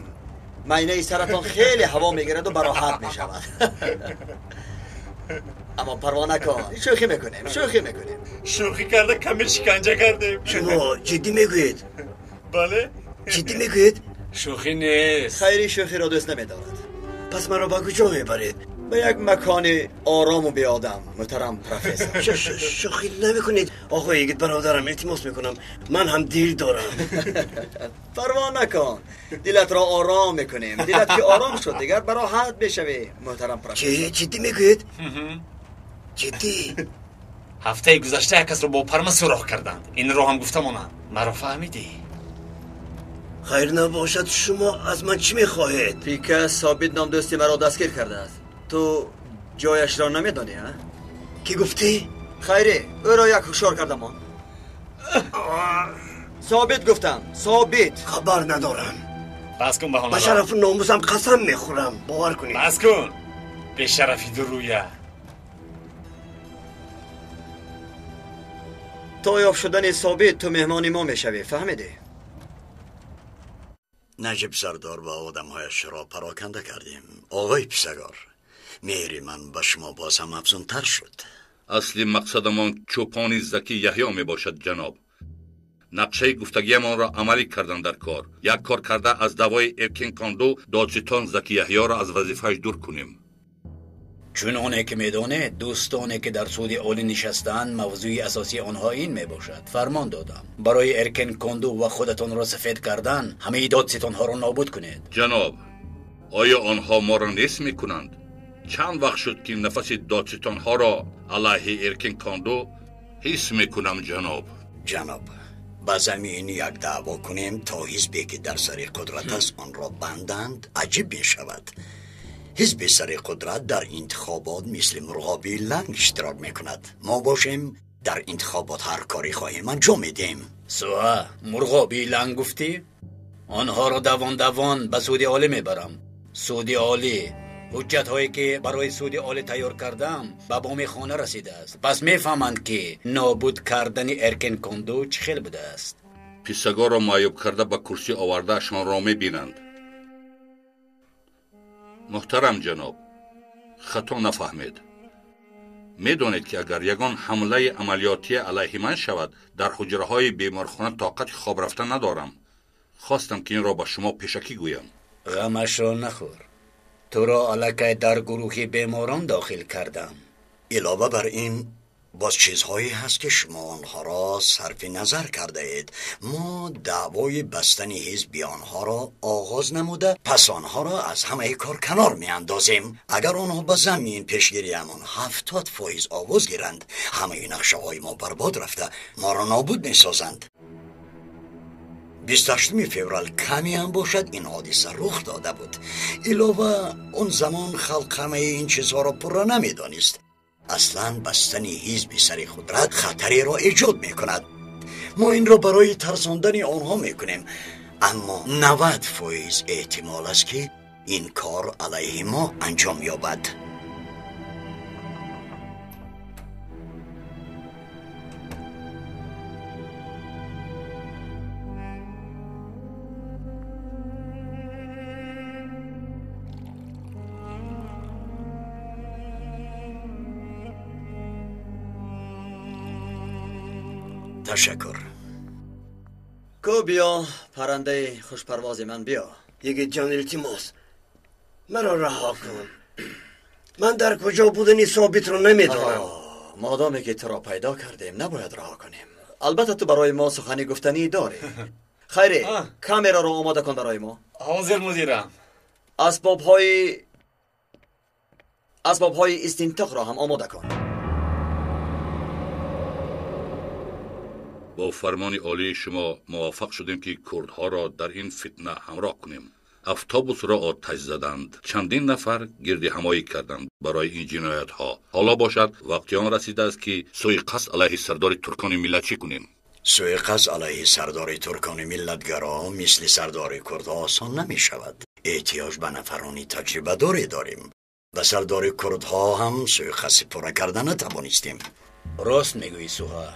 Майнаи саратон хеле ҳаво мегираду бароҳат мешавад. Аммо парво накун, шӯхӣ мекунем, шӯхӣ мекунем. Шӯхӣ карда каме шиканҷа кардем. Шумо ҷиддӣ мегӯед? Бале. Ҷиддӣ мегӯед? Шӯхӣ нест. Хайри шӯхиро дӯст намедорад. Пас маро ба куҷо мебаред? Ба як макони орому беодам, муҳтарам профессор. Шӯхӣ намекунед, оғои Йигит, бародарам, илтимос мекунам. Ман ҳам дил дорам. Парво накун, дилатро ором мекунем. Дилат ки ором шуд, дигар бароҳат мешавӣ, муҳтарам профессор. Чӣ? Ҷиддӣ мегӯед? Ҷиддӣ? Ҳафтаи гузашта як касро бо парма сӯрох карданд. Инро ҳам гуфта монанд. Маро фаҳмидӣ? Хайр набошад, шумо аз ман чӣ мехоҳед? Пика Собит ном дӯсти маро дастгир кардааст. Ту ҷояшро намедонӣ, а? Кӣ гуфтӣ? Хайре, ӯро як ҳушёр кардамон. Собит гуфтам, Собит. Хабар надорам. Бас кун баҳонаро. Ба шарафу номусам қасам мехӯрам, бовар кунед. Бас кун. Бешарафи дурӯя. То ёфт шудани Собит ту меҳмони мо мешавӣ, фаҳмидӣ? Наҷиб сардор ва одамҳояшро пароканда кардем. Оғои писагор, меҳри ман ба шумо боз ҳам афзунтар шуд. Асли мақсадамон чӯпони Заки Яҳё мебошад, ҷаноб. Нақшаи гуфтагиамонро амалӣ кардан дар кор. Як кор карда аз даъвои Эркин Конду додситон Заки Яҳёро аз вазифааш дур кунем. Чуноне ки медонед, дӯстоне ки дар суди олӣ нишастаанд, мавзӯи асосии онҳо ин мебошад. Фармон додам барои Эркин Конду ва худатонро сафед кардан ҳамаи додситонҳоро нобуд кунед. Ҷаноб, оё онҳо моро нест мекунанд? Чанд вақт шуд ки нафаси додситонҳоро алайҳи Эркин Конду ҳис мекунам, ҷаноб. Ҷаноб, ба замин як даъво кунем то ҳизбе ки дар сари қудрат аст онро банданд, аҷиб мешавад. Ҳизби сари қудрат дар интихобот мисли мурғоби ланг иштирок мекунад. Мо бошем дар интихобот ҳар корӣ хоҳем анҷом медиҳем. Суа, мурғоби ланг гуфтӣ? Онҳоро давон давон ба суди олӣ мебарам. Суди олӣ ҳуҷҷатҳое ки барои суди олӣ тайёр кардам ба боми хона расидааст. Пас мефаҳманд ки нобуд кардани Эркин Конду чӣ хел будааст. Писагорро маъюб карда ба курсӣ овардаашонро мебинанд. Муҳтарам ҷаноб, хато нафаҳмед. Медонед ки агар ягон ҳамлаи амалиётӣ алайҳи ман шавад, дар ҳуҷраҳои беморхона тоқати хоб рафта надорам. Хостам ки инро ба шумо пешакӣ гӯям. Ғамашро нахӯр. Туро аллакай дар гурӯҳи беморон дохил кардам. Илова бар ин боз чизҳое ҳаст ки шумо онҳоро сарфи назар кардаед. Мо даъвои бастани ҳизби онҳоро оғоз намуда, пас онҳоро аз ҳамаи кор канор меандозем. Агар онҳо ба замин пешгириамон 70% овоз гиранд, ҳамаи нақшаҳои мо барбод рафта, моро нобуд месозанд. 28 феврал каме ҳам бошад ин ҳодиса рух дода буд. Илова он замон халқ ҳамаи ин чизҳоро пурра намедонист. Аслан бастани ҳизби сари қудрат хатареро эҷод мекунад. Мо инро барои тарсондани онҳо мекунем, аммо 90% эҳтимол аст ки ин кор алайҳи мо анҷом ёбад. Ташаккур. Ку биё, паррандаи хушпарвози ман, биё. Йигитҷон, илтимос, маро раҳо кун. Ман дар куҷо будани Собитро намедонам. Модоме ки туро пайдо кардем, набояд раҳо кунем. Албатта ту барои мо сухани гуфтанӣ дорӣ. Хайре, камераро омода кун барои мо. Ҳозир, мудирам. Асбобҳои истинтоқро ҳам омода кун. Бо фармони олии шумо муваффақ шудем ки курдҳоро дар ин фитна ҳамроҳ кунем. Автобусро оташ заданд. Чандин нафар гирдиҳамоӣ карданд барои ин ҷиноятҳо. Ҳоло бошад вақти он расидааст ки суиқасд алайҳи сардори туркони миллатчӣ кунем. Суиқасд алайҳи сардори туркони миллатгаро мисли сардори курдҳо осон намешавад. Эҳтиёҷ ба нафарони таҷрибадоре дорем. Ба сардори курдҳо ҳам суиқасди пурра карда натавонистем. Рост мегӯӣ, Суҳа.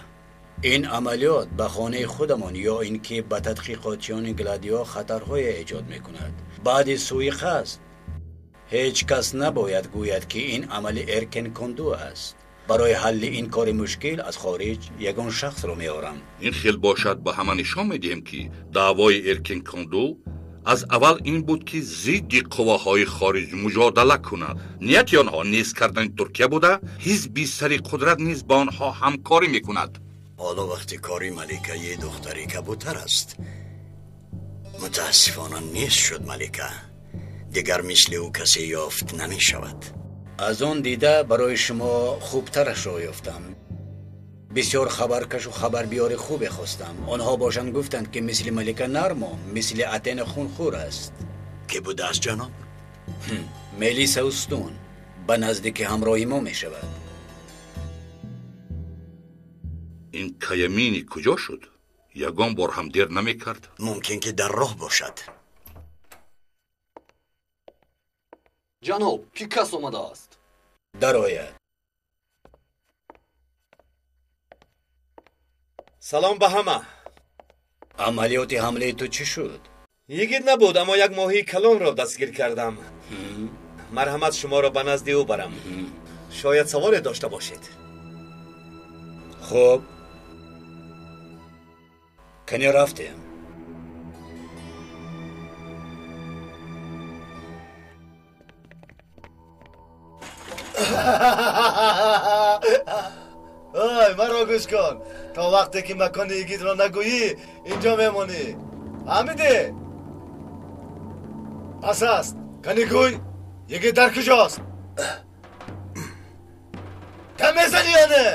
Ин амалиёт ба хонаи худамон ё ин ки ба тадқиқотчиёни гладио хатарҳое эҷод мекунад. Баъди суиқасд ҳеҷ кас набояд гӯяд ки ин амали Эркин Конду аст. Барои ҳалли ин кори мушкил аз хориҷ ягон шахсро меорам. Ин хел бошад ба ҳама нишон медиҳем ки даъвои Эркин Конду аз аввал ин буд ки зидди қувваҳои хориҷ муҷодала кунад. Нияти онҳо нест кардани Туркия буда, ҳизби сари қудрат низ ба онҳо ҳамкорӣ мекунад. Ҳоло вақти кори маликаи духтари кабутар аст. Мутаассифона нест шуд малика. Дигар мисли ӯ касе ёфт намешавад. Аз он дида барои шумо хубтарашро ёфтам. Бисёр хабаркашу хабарбиёри хубе хостам. Онҳо бошанд гуфтанд, ки мисли малика нармо, мисли Атена хунхӯр аст. Ки будааст, ҷаноб? Мелиса Устун ба наздики ҳамроҳи мо мешавад. Ин Каямини куҷо шуд? Ягон бор ҳам дер намекард. Мумкин ки дар роҳ бошад. Ҷаноб, Пикас омадааст. Дарояд. Салом ба ҳама. Амалиёти ҳамлаи ту чӣ шуд? Йигит набуд, аммо як моҳии калонро дастгир кардам. Марҳамат, шуморо ба назди ӯ барам. Шояд саволе дошта бошед. Хуб, кане рафтем. Ой, маро гӯш кун. То вақте ки макони йигитро нагӯӣ, инҷо мемонӣ. Фаҳмидӣ? Пас аст. Кани гӯй, йигит дар куҷост? Кам мезанӣ ё не?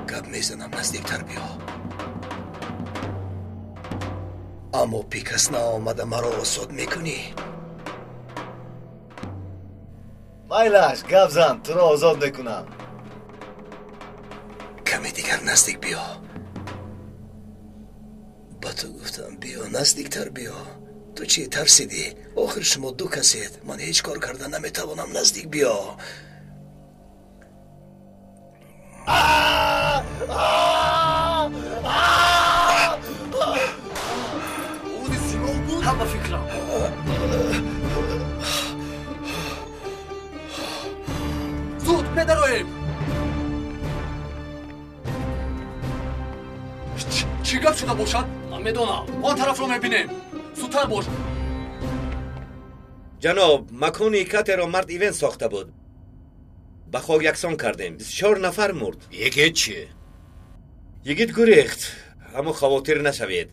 Гап мезанам, наздиктар биё. Аммо Пикас наомада маро озод мекунӣ? Майлаш, гап зан, туро озод мекунам. Каме дигар наздик биё. Ба ту гуфтам, биё, наздиктар биё. Ту чӣ тарсидӣ? Охир шумо ду касед. Ман ҳеҷ кор карда наметавонам. Наздик биё. Ҳама фикрам. Зуд медароем. Чӣ гап шуда бошад? Ман медонам. Он тарафро мебинем. Зудтар бош. Ҷаноб, макони катерро мард Ивен сохта буд. Ба хок яксон кардем. 24 нафар мурд. Йигит чӣ? Йигит гурехт, аммо хавотир нашавед.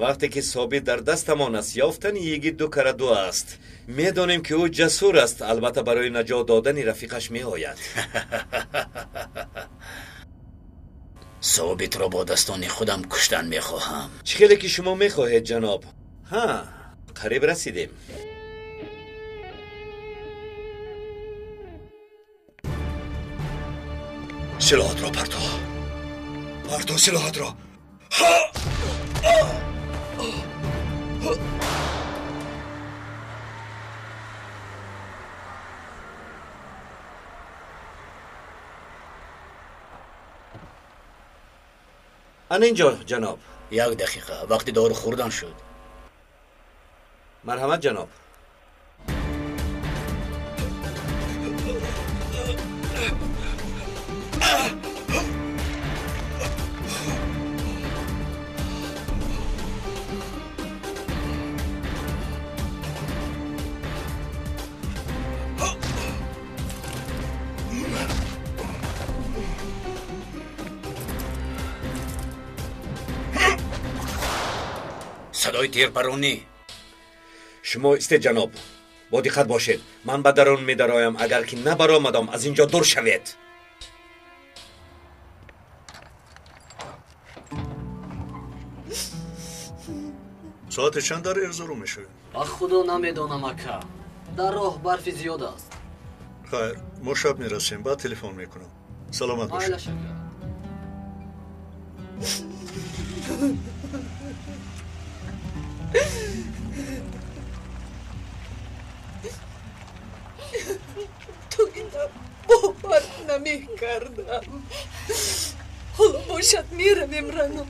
Вақте ки Собит дар дастамон аст, ёфтани йигит ду кара ду аст. Медонем, ки ӯ ҷасур аст, албатта барои наҷот додани рафиқаш меояд. Собитро бо дастони худам куштан мехоҳам. Чӣ хеле ки шумо мехоҳед, ҷаноб. Ҳа, қариб расидем. Силоҳатро парто. Парто силоҳатро. Ана инҷо, ҷаноб. Як дақиқа, вақти дору хӯрдан шуд. Марҳамат, ҷаноб. Садои тирпаронӣ. Шумо истед, ҷаноб. Бо диққат бошед. Ман ба дарун медароям. Агар ки набаромадам, аз ин ҷо дур шавед. Соати чанд дар Эрзурум мешавем? Ба худо намедонам, ака. Дар роҳ барфи зиёд аст. Хайр, мо шаб мерасем, баъд телефон мекунам. Саломат бошед. Майлаш, ака. То ина бовар намекардам. Ҳоло бошад меравем, Рано.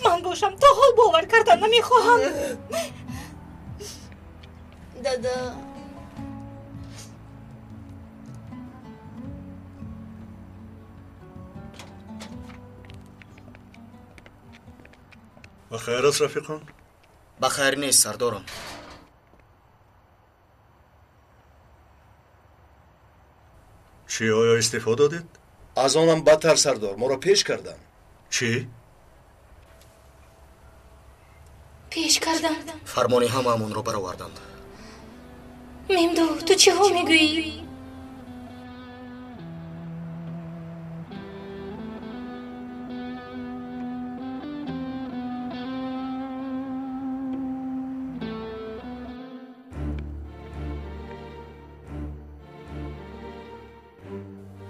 Ман бошам то ҳол бовар кардан намехоҳам. Дада, Ба хайр аст, рафиқон? Ба хайр нест, сардорам. Чӣ, оё истифо додед? Аз онам бадтар, сардор, моро пеш карданд. Чӣ? Пеш карданд. Фармони ҳамаамонро бароварданд. Мемду, ту чиҳо мегӯӣ?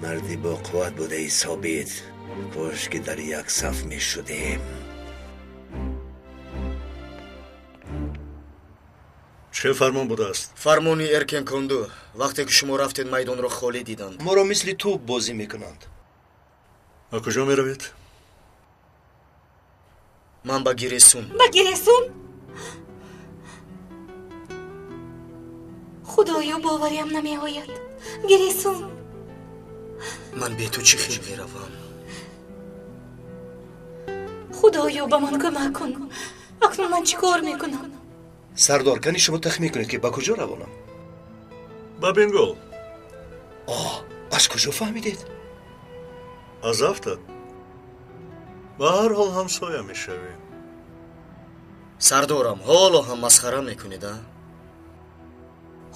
Марди бо қувват будаи Собит. Кош ки дар як саф мешудем. Чӣ фармон будааст? Фармони Эркен Конду. Вақте ки шумо рафтед, майдонро холӣ диданд. Моро мисли тӯб бозӣ мекунанд. Ба куҷо меравед? Ман ба Гиресун. Ба Гиресун? Худоё, бовариам намеояд. Гиресун. Ман бе ту чӣ хел меравам? Худоё, ба ман кӯмак кун. Акнун ман чӣ кор мекунам? Сардор, кани шумо тахмин кунед, ки ба куҷо равонам? Ба Бенгол. Оҳ, аз куҷо фаҳмидед? Аз афтад. Ба ҳар ҳол ҳамсоя мешавем. Сардорам, ҳоло ҳам масхара мекунед, а?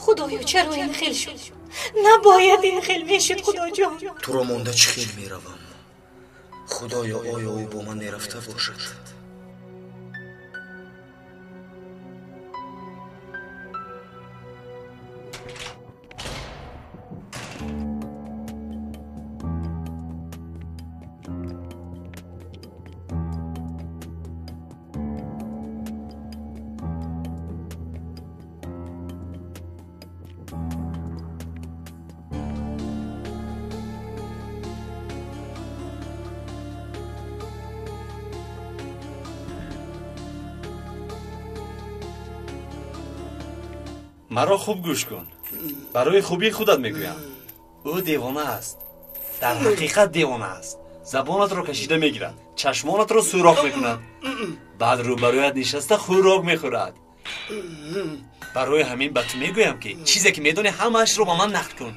Худоё, чаро ин хел шуд? Набояд ин хел мешуд, Худоҷон. Туро монда чӣ хел меравам? Худоё, оё ӯ бо ман мерафта бошад? Маро хуб гӯш кун. Барои хубии худат мегӯям. Ӯ девона аст. Дар ҳақиқат девона аст. Забонатро кашида мегирад, чашмонатро сӯрох мекунад, баъд рӯбарӯят нишаста хӯрок мехӯрад. Барои ҳамин ба ту мегӯям, ки чизе ки медонӣ, ҳамаашро ба ман нақл кун.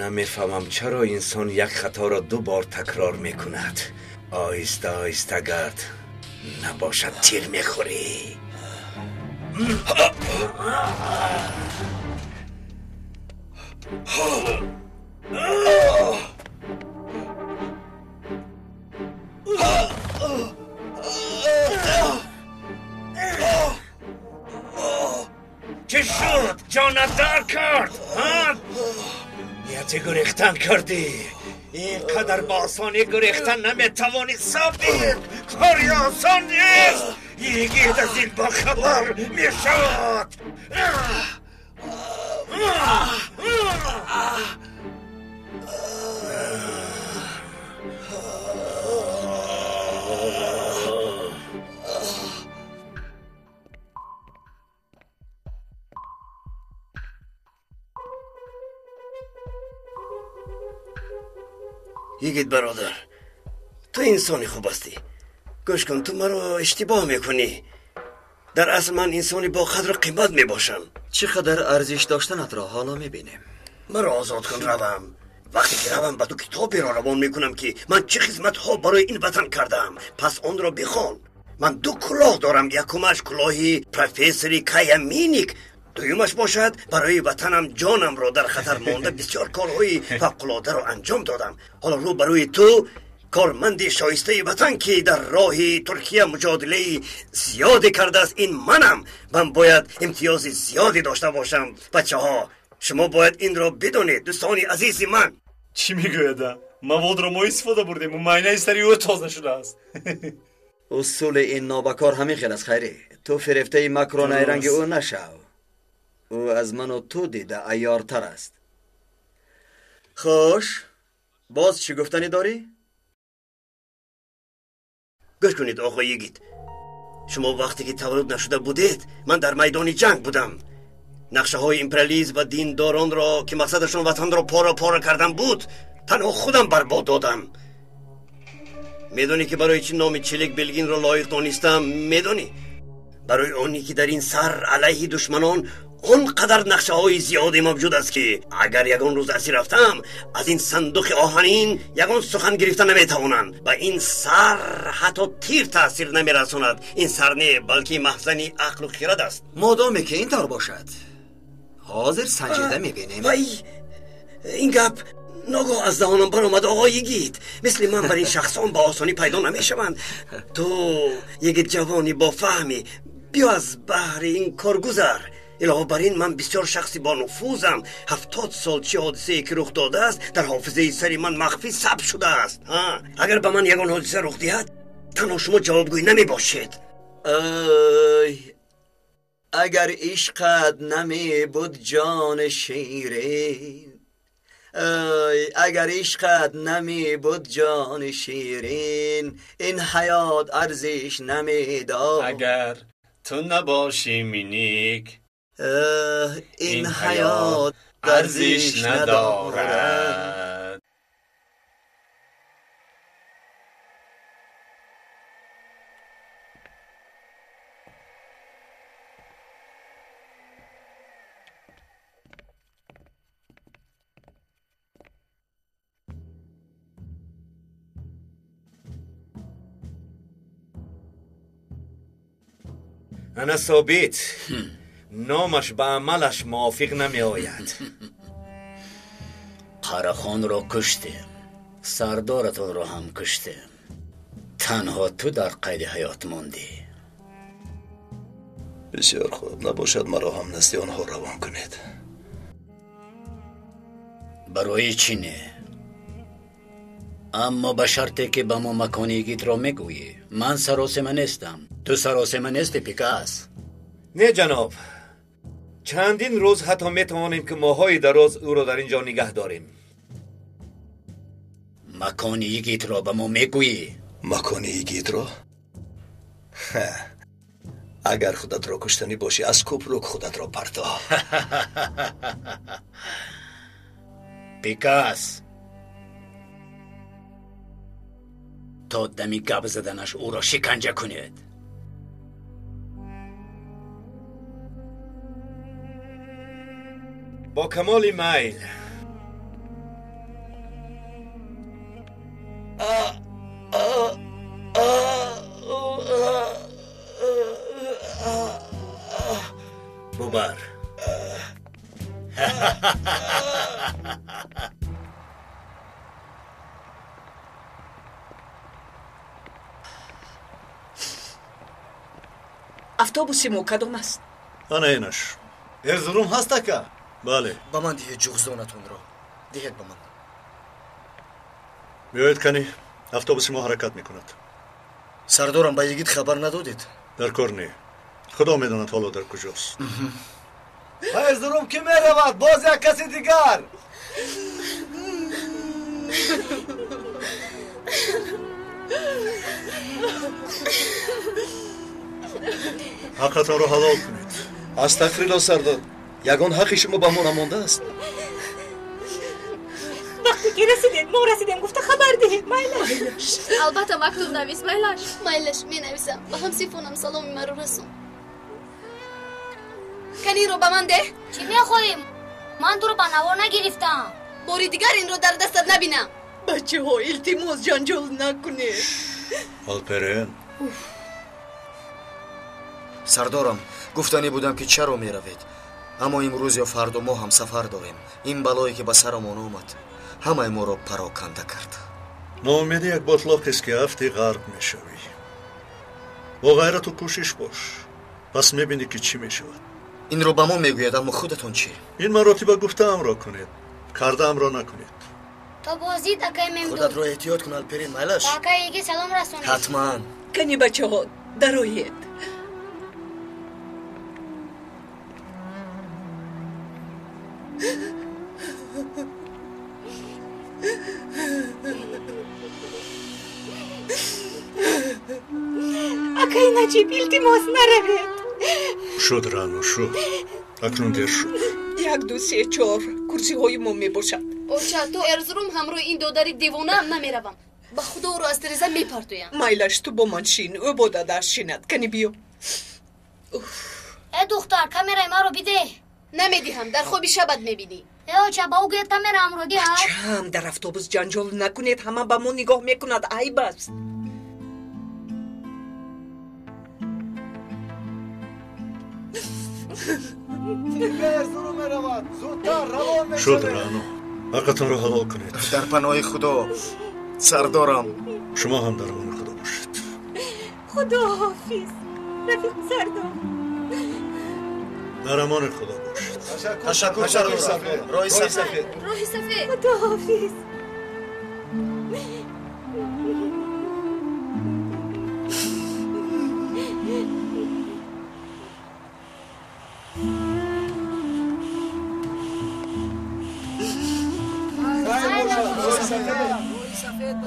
Намефаҳмам, чаро инсон як хаторо ду бор такрор мекунад. Оҳиста оҳиста гард, набошад тир мехӯрӣ. Чӣ шуд? Ҷонат дар кард? Нияти гурехтан кардӣ? Ин қадар ба осонӣ гурехтан наметавонӣ, Собит. Кори осон нест. Йигит аз ин бохабар мешавад. Йигит бародар, ту инсони хуб ҳастӣ. Гӯш кун, ту маро иштибоҳ мекунӣ. Дар асл ман инсони бо қадру қимат мебошам. Чӣ қадар арзиш доштанатро ҳоло мебинем. Маро озод кун, равам. Вақте ки равам, ба ту китоберо равон мекунам, ки ман чӣ хизматҳо барои ин ватан кардаам. Пас онро бихон. Ман ду кулоҳ дорам. Якумаш кулоҳи профессори Кая Миник, дуюмаш бошад барои ватанам ҷонамро дар хатар монда бисёр корҳои фавқулодаро анҷом додам. Ҳоло рӯ барои ту корманди шоистаи ватан, ки дар роҳи Туркия муҷодилаи зиёде кардааст, ин манам. Ман бояд имтиёзи зиёде дошта бошам. Бачаҳо, шумо бояд инро бидонед, дӯстони азизи ман. Чӣ мегӯяд? Маводро мо истифода бурдем ва майнаи сари ӯ тоза шудааст. Усули ин нобакор ҳамин хел аст, Хайрӣ. Ту фирефтаи макру найранги ӯ нашав. Ӯ аз ману ту дида айёртар аст. Хуш, боз чӣ гуфтанӣ дорӣ? Гӯш кунед, оқои Йигит. Шумо вақте ки таваллуд нашуда будед, ман дар майдони ҷанг будам. Нақшаҳои империализм ва диндоронро, ки мақсадашон ватанро пора пора кардан буд, танҳо худам барбод додам. Медонӣ ки барои чӣ номи Челик Белгинро лоиқ донистам? Медонӣ? Барои оне ки дар ин сар алайҳи душманон он қадар нақшаҳои зиёде мавҷуд аст, ки агар ягон рӯз асир рафтам, аз ин сандуқи оҳанин ягон сухан гирифта наметавонанд. Ба ин сар ҳатто тир таъсир намерасонад. Ин сар не, балки маҳзани ақлу хирад аст. Модоме ки ин тавр бошад, ҳозир санҷида мебинем. Вай, ин гап ногоҳ аз даҳонам баромад, оғо йигит. Мисли ман бар ин шахсон ба осонӣ пайдо намешаванд. Ту йигит ҷавони бофаҳмӣ, биё аз баҳри ин кор гузар. Илова бар ин ман бисёр шахси бонуфузам. 70 сол чӣ ҳодисае ки рух додааст, дар ҳофизаи сари ман махфӣ сабт шудааст. Агар ба ман ягон ҳодиса рух диҳад, танҳо шумо ҷавобгӯй намебошед. Ай, агар ишқат намебуд ҷони ширин, ай, агар ишқат намебуд ҷони ширин, ин ҳаёт арзиш намедод. Агар ту набошӣ миник, ин ҳаёт арзиш надорад. Ана собит, номаш ба амалаш мувофиқ намеояд. Қарахонро куштем, сардоратонро ҳам куштем. Танҳо ту дар қайди ҳаёт мондӣ. Бисёр хуб, набошад маро ҳам назди онҳо равон кунед. Барои чӣ не? Аммо ба шарте ки ба мо макони йигитро мегӯӣ. Ман саросема нестам. Ту саросема нестӣ, Пикас? Не ҷаноб, чандин рӯз ҳатто метавонем ки моҳҳои дароз ӯро дар ин ҷо нигаҳ дорем. Макони йигитро ба мо мегӯӣ? Макони йигитро? Агар худатро куштанӣ бошӣ, аз кӯпрук худатро парто. Пикас, то дами гап заданаш ӯро шиканҷа кунед. Бо камоли майл. Бубар. Автобуси мо кадом аст? Ана инаш. Эрзурум ҳаст, ака? Бале. Ба ман диҳед ҷуғздонатонро. Диҳед ба ман. Биёед кани, автобуси мо ҳаракат мекунад. Сардорам, ба йигит хабар надодед? Дар кор не. Худо медонад ҳоло дар куҷост. Ба Эрзурум кӣ меравад? Боз як каси дигар. Ҳаққатонро ҳалол кунед. Астағфирулло, сардор, ягон ҳаққи шумо ба мо намондааст? Вақте ки расидед, мо расидем гуфта хабар диҳед. Майлаш. Албатта мактуб навис, майлаш. Майлаш, менависам. Ба ҳамсифонам саломи маро расон. Каниро ба ман деҳ. Чӣ мехоҳӣ? Ман туро ба навор нагирифтам. Бори дигар инро дар дастат набинам. Бачаҳо, илтимос ҷанҷол накунед. Алперен. Сардорам, гуфтанӣ будам ки чаро меравед, аммо имрӯз ё фардо мо ҳам сафар дорем. Ин балое ки ба сарамон омад, ҳамаи моро пароканда кард. Ноумедӣ як ботлоқест ки афти ғарқ мешавӣ. Бо ғайрату кӯшиш бош, пас мебинӣ ки чӣ мешавад. Инро ба мо мегӯяд, аммо худатон чӣ? Ин маротиба гуфтаамро кунед, кардаамро накунед. То боздид, акай Мемду. Худатро эҳтиёт кун, Алперин, майлаш. Ба акай йигит салом расонед. Ҳатман. Кани бачаҳо, дароед. Акай Наҷиб, илтимос наравед. Шуд, Рано, шуд. Акнун дер шуд. 1, 2, 3, 4 курсиҳои мо мебошад. Оча, то Эрзурум ҳамроҳи ин додари девонаам намеравам. Ба худо ӯро аз тиреза мепартоям. Майлаш, ту бо ман шин, ӯ бо дадааш шинад. Кани биё. Э духтар, камераи маро бидеҳ. Намедиҳам, дар хоби шабат мебинӣ. Э оча, ба ӯ гӯед камераамро диҳад. Бачаам, дар автобус ҷанҷол накунед, ҳама ба мо нигоҳ мекунад, айб аст. Шуд, Раъно, ҳаққатонро ҳалол кунед. Дар паноҳи Худо, сардорам. Шумо ҳам дар амони Худо бошед. Худо ҳофиз, рафиқ сардор. Дар амони Худо бошед. Ташаккур, сардорам. Роҳи сафед. Роҳи сафед. Худо ҳофиз.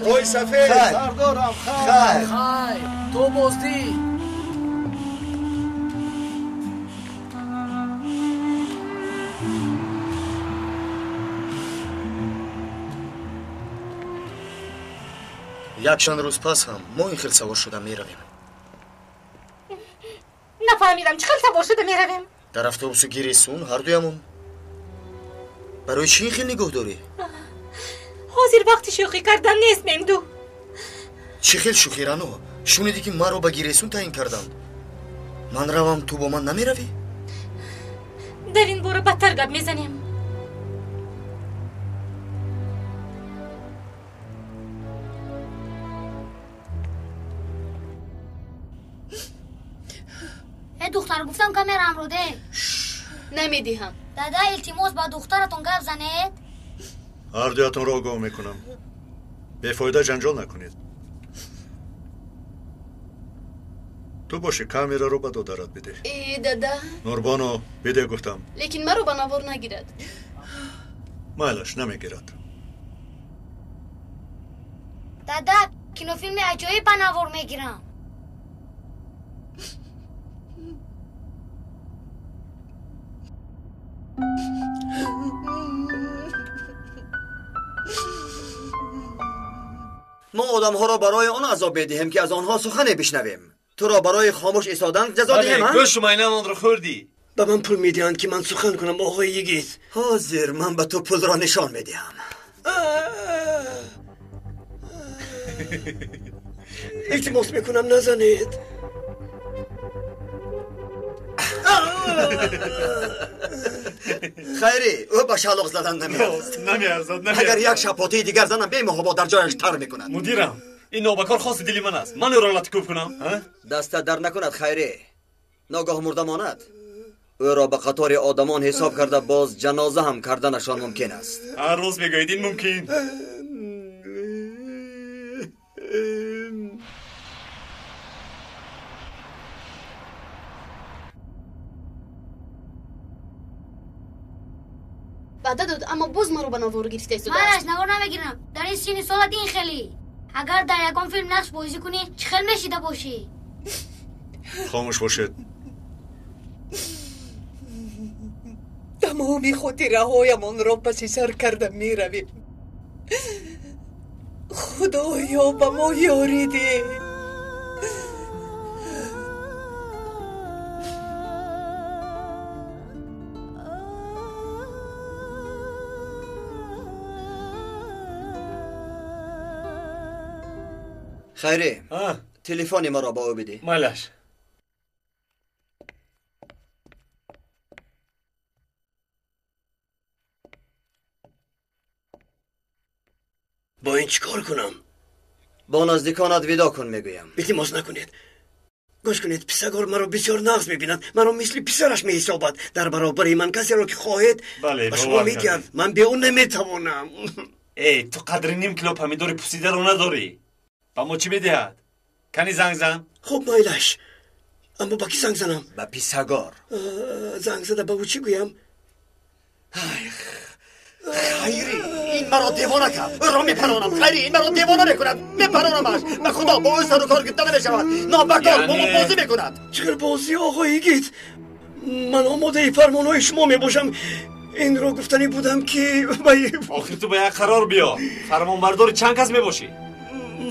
Роҳи сафед. Сардорам, хайр. Хайр, то боздид. Якчанд рӯз пас ҳам мо ин хел савор шуда меравем. Нафаҳмидам, чӣ хел савор шуда меравем? Дар автобуси Гиресун ҳардуямон. Барои чӣ ин хел нигоҳ дорӣ? Ҳозир вақти шӯхӣ кардан нест, Мемду. Чӣ хел шӯхӣ, Рано? Шунидӣ, ки маро ба Гиресун таъин карданд? Ман равам, ту бо ман намеравӣ? Дар ин бора бадтар гап мезанем. Э духтар, гуфтам камераамро деҳ. Намедиҳам. Дада, илтимос, ба духтаратон гап занед. Ҳардуятонро огоҳ мекунам, бефоида ҷанҷол накунед. Ту боши, камераро ба додарат бидеҳ. Э дада. Нурбоно, бидеҳ гуфтам. Лекин маро ба навор нагирад. Майлаш, намегирад. Дада, кинофилми аҷоиб ба навор мегирам. Мо одамҳоро барои он азоб медиҳем, ки аз онҳо сухане бишнавем. Туро барои хомӯш истодан ҷазо диҳем? Гӯшу майнамонро хӯрдӣ. Ба ман пул медиҳанд, ки ман сухан кунам, оғои йигит. Ҳозир ман ба ту пулро нишон медиҳам. Илтимос мекунам, назанед. Хайрӣ, ӯ ба шалоқ задан намеарзад. Намеарзад. Агар як шапотаи дигар занам, бемуҳобо дар ҷояш тар мекунад. Мудирам, ин нобакор хоси дили ман аст. Ман ӯро латикӯб кунам? Дастат дар накунад, Хайрӣ. Ногоҳ мурда монад. Ӯро ба қатори одамон ҳисоб карда, боз ҷаноза ҳам карданашон мумкин аст. Ҳар рӯз мегӯед ин мумкин. Ваъда дод, аммо боз маро ба навор гирифта истодааст. Майлаш, навор намегирам. Дар ин синни солат ин хелӣ. Агар дар ягон филм нақш бозӣ кунӣ, чӣ хел мешида бошӣ? Хомӯш бошед. Тамоми хотираҳоямонро паси сар карда меравем. Худоё, ба мо ёрӣ деҳ. Хайрӣ, телефони маро ба ӯ бидеҳ. Майлаш. Бо ин чӣ кор кунам? Бо наздиконат видо кун, мегӯям. Илтимос, накунед. Гӯш кунед, писагор маро бисёр нағз мебинад, маро мисли писараш меҳисобад. Дар баробари ман касеро ки хоҳед ба шумо медиҳад. Ман бе ӯ наметавонам. Эй, ту қадри ним кило помидори пусидаро надорӣ. Ба мо чӣ медиҳад? Кани занг зан. Хуб, майлаш, аммо ба кӣ занг занам? Ба писагор. Занг зада ба ӯ чӣ гӯям? Хайрӣ, ин маро девона кард. Ӯро мепаронам. Хайрӣ, ин маро девона мекунад. Мепаронамаш. Ба худо, бо ӯ сару кор гирифта намешавад. Нобакор бо мо бозӣ мекунад. Чӣ хел бозӣ, оғои йигит? Ман омодаи фармонҳои шумо мебошам. Инро гуфтанӣ будам, ки охир ту ба як қарор биё. Фармонбардори чанд кас мебошӣ?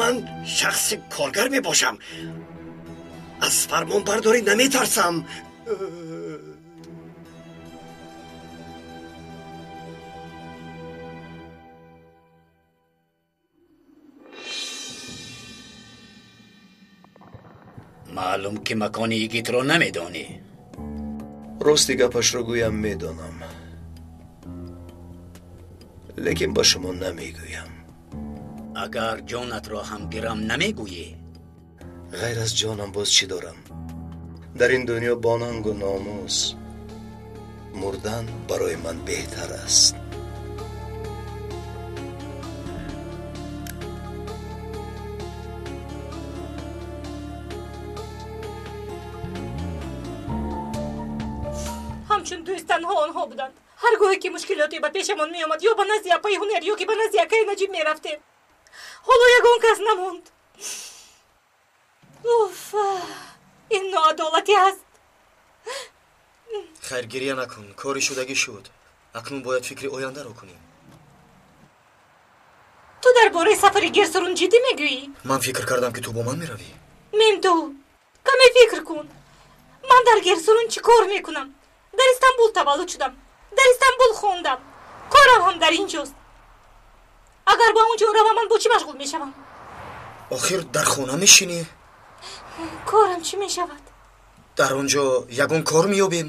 Ман шахси коргар мебошам. Аз фармонбардорӣ наметарсам. Маълум ки макони Йигитро намедонӣ. Рости гапашро гӯям, медонам, лекин ба шумо намегӯям. Агар ҷонатро ҳам гирам, намегӯӣ? Ғайр аз ҷонам боз чӣ дорам? Дар ин дунё бо нангу номус мурдан барои ман беҳтар аст. Ҳамчун дӯст танҳо онҳо буданд. Ҳар гоҳе ки мушкилоте ба пешамон меомад, ё ба назди апаи Ҳунар, ё ки ба назди акаи Наҷиб мерафтем. Ҳоло ягон кас намонд. Уф, ин ноадолатӣ аст. Хайр, гирья накун, кори шудагӣ шуд. Акнун бояд фикри ояндаро кунем. Ту дар бораи сафари Герсурун ҷиддӣ мегӯӣ? Ман фикр кардам, ки ту бо ман меравӣ. Мемду, каме фикр кун. Ман дар Герсурун чӣ кор мекунам? Дар Истанбул таваллуд шудам, дар Истанбул хондам, корам ҳам дар ин ҷост. Агар ба он ҷо равам, ман бо чӣ машғул мешавам? Охир дар хона мешинӣ. Корам чӣ мешавад? Дар он ҷо ягон кор меёбем.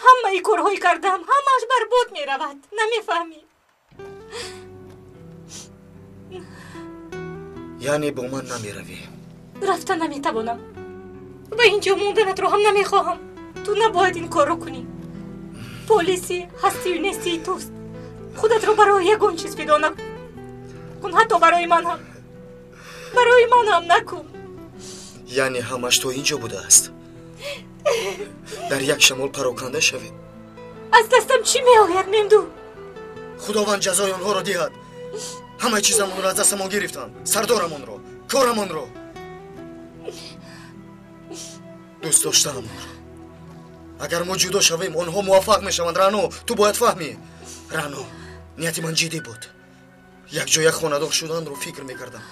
Ҳамаи корҳои кардаам ҳамааш барбод меравад. Намефаҳмӣ? Яъне бо ман намеравӣ? Рафта наметавонам. Ба ин ҷо монданатро ҳам намехоҳам. Ту набояд ин корро кунӣ. Полиси ҳастию нестии туст. Худатро барои ягон чиз фидо накун, ҳатто барои ман ҳам. Барои ман ҳам накун. Яъне ҳамаш то ин ҷо будааст? Дар як шамол пароканда шавед. Аз дастам чӣ меояд, Мемду? Худованд ҷазои онҳоро диҳад. Ҳамаи чизамонро аз дастамон гирифтанд. Сардорамонро, корамонро, дӯст доштаамонро. Агар мо ҷудо шавем, онҳо муваффақ мешаванд. Рано, ту бояд фаҳмӣ. Рано, нияти ман ҷиддӣ буд. Якҷоя хонадор шуданро фикр мекардам.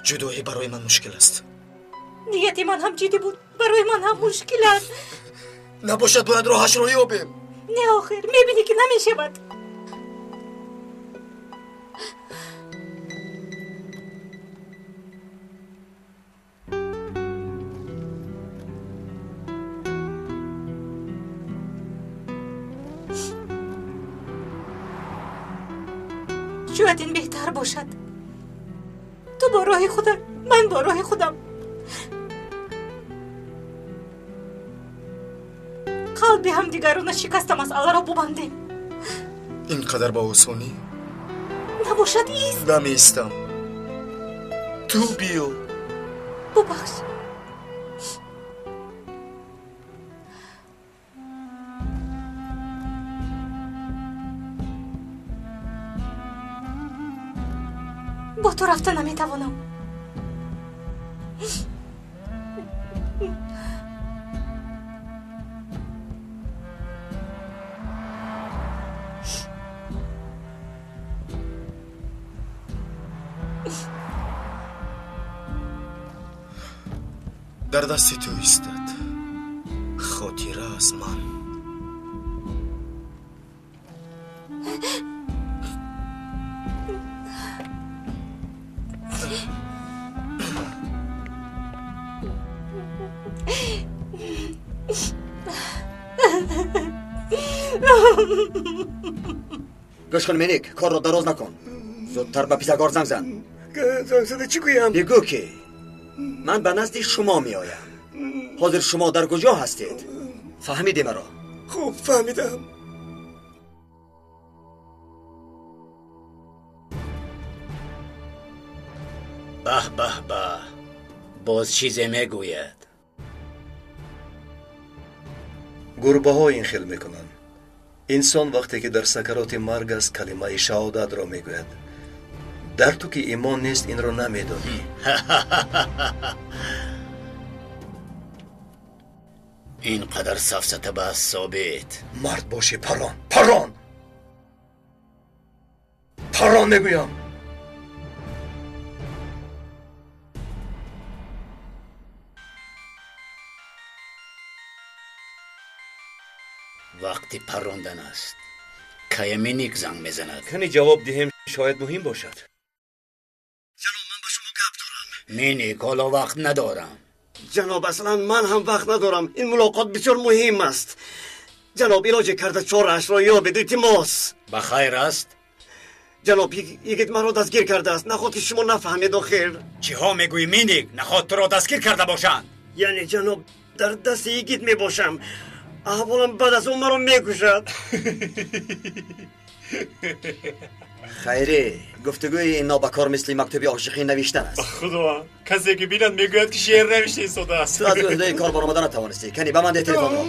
Ҷудоӣ барои ман мушкил аст. Нияти ман ҳам ҷиддӣ буд, барои ман ҳам мушкил аст. Набошад, бояд роҳашро ёбем. Не, охир мебинӣ, ки намешавад. Шояд ин беҳтар бошад. Ту бо роҳи худат, ман бо роҳи худам. Қалби ҳамдигарро нашикаста масъаларо бубандем. Ин қадар ба осонӣ? Набошад, ист. Намеистам. Ту биё. Бубахш. Бо ту рафта наметавонам. Дар дасти ту истад хотира аз ман. Гӯш кун, Меник, корро дароз накун. Зудтар ба Пизагор занг зан. Занг зада чӣ гӯям? Бигӯ, ки ман ба назди шумо меоям. Ҳозир шумо дар куҷо ҳастед? Фаҳмидӣ маро? Хуб фаҳмидам. Баҳ, баҳ, баҳ, боз чизе мегӯяд. Гурбаҳо ин хел мекунанд. Инсон вақте ки дар сакароти марг аст, калимаи шаҳодатро мегӯяд. Дар ту ки имон нест, инро намедонӣ. Ин қадар сафсата бас, Собит. Мард бошӣ, парон, парон, парон мегӯям. Вақти паррондан аст. Кая Миник занг мезанад. Кани ҷавоб диҳем, шояд муҳим бошад. Ҷаноб, ман ба шумо гап дорам. Миник, ҳоло вақт надорам. Ҷаноб, аслан ман ҳам вақт надорам. Ин мулоқот бисёр муҳим аст. Ҷаноб, илоҷе карда чораашро ёбед, илтимос. Ба хайр аст? Ҷаноб, йигит маро дастгир кардааст. Наход ки шумо нафаҳмед охир. Чиҳо мегӯӣ, Миник? Наход туро дастгир карда бошанд? Яъне, ҷаноб, дар дасти йигит мебошам. Аҳволам баъд аз он маро мекушад. Хайре, гуфтугӯи ин нобакор мисли мактуби ошиқӣ навиштан аст. Ба худо, касе ки бинад мегӯяд ки шеър навишта истодааст. Ту аз уҳдаи кор баромада натавонистӣ. Кани, ба ман деҳ телефонро.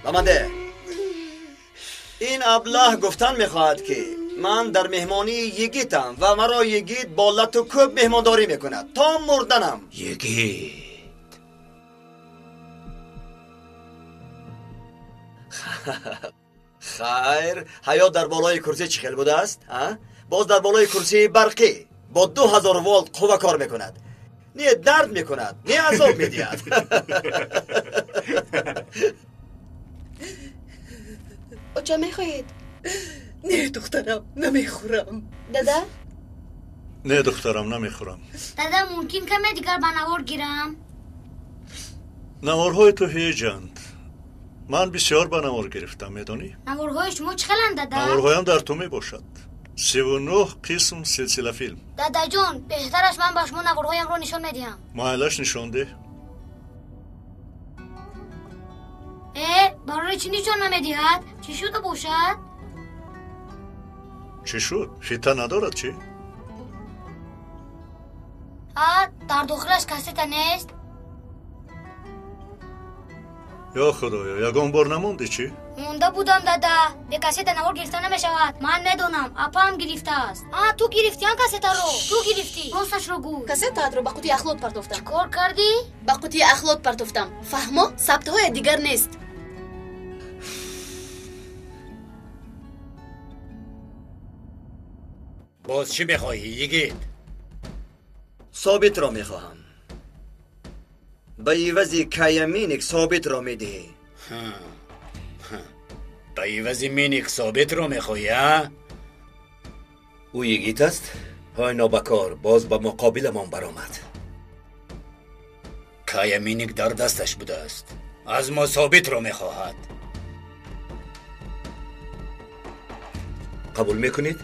Ба ман деҳ. Ин аблаҳ гуфтан мехоҳад ки ман дар меҳмонии йигитам ва маро йигит бо лату кӯб меҳмондорӣ мекунад то мурданам. Йигит. Хайр, ҳаёт дар болои курсӣ чӣ хел будааст? Боз дар болои курсии барқӣ бо 2000 волт қувва кор мекунад. Не дард мекунад, не азоб медиҳад. Оча мехоҳед? Не, духтарам, намехӯрам. Дада? Не, духтарам, намехӯрам. Дада, мумкин каме дигар ба навор гирам? Наворҳои ту ҳеҷанд. Ман бисёр ба навор гирифтам, медонӣ? Наворҳои шумо чӣ хеланд, дада? Наворҳоям дар ту мебошад. 39 қисм силсилафилм. Дадаҷон, беҳтараш ман ба шумо наворҳоямро нишон медиҳам. Майлаш, нишон деҳ. Барои чӣ нишон намедиҳад? Чӣ шуда бошад? Чӣ шуд? Фита надорад чӣ? Дар дохилаш кассета нест. Ё худоё, ягон бор намонди чӣ? Монда будам, дада. Бе кассета навор гирифта намешавад. Ман медонам, апаам гирифтааст. Ту гирифтӣ ан кассетаро? Ту гирифтӣ. Росташро гӯй. Кассетаатро ба қутии ахлот партофтам. Чӣ кор кардӣ? Ба қутии ахлот партофтам. Фаҳмо, сабтҳоя дигар нест. Боз чӣ мехоҳӣ, йигит? Собитро мехоҳам. Ба ивази Кая Миник собитро медиҳӣ. Ба ивази Миник собитро мехоҳӣ, а? Ӯ йигит аст? Ҳой нобакор, боз ба муқобиламон баромад. Кая Миник дар дасташ будааст. Аз мо собитро мехоҳад. Қабул мекунед?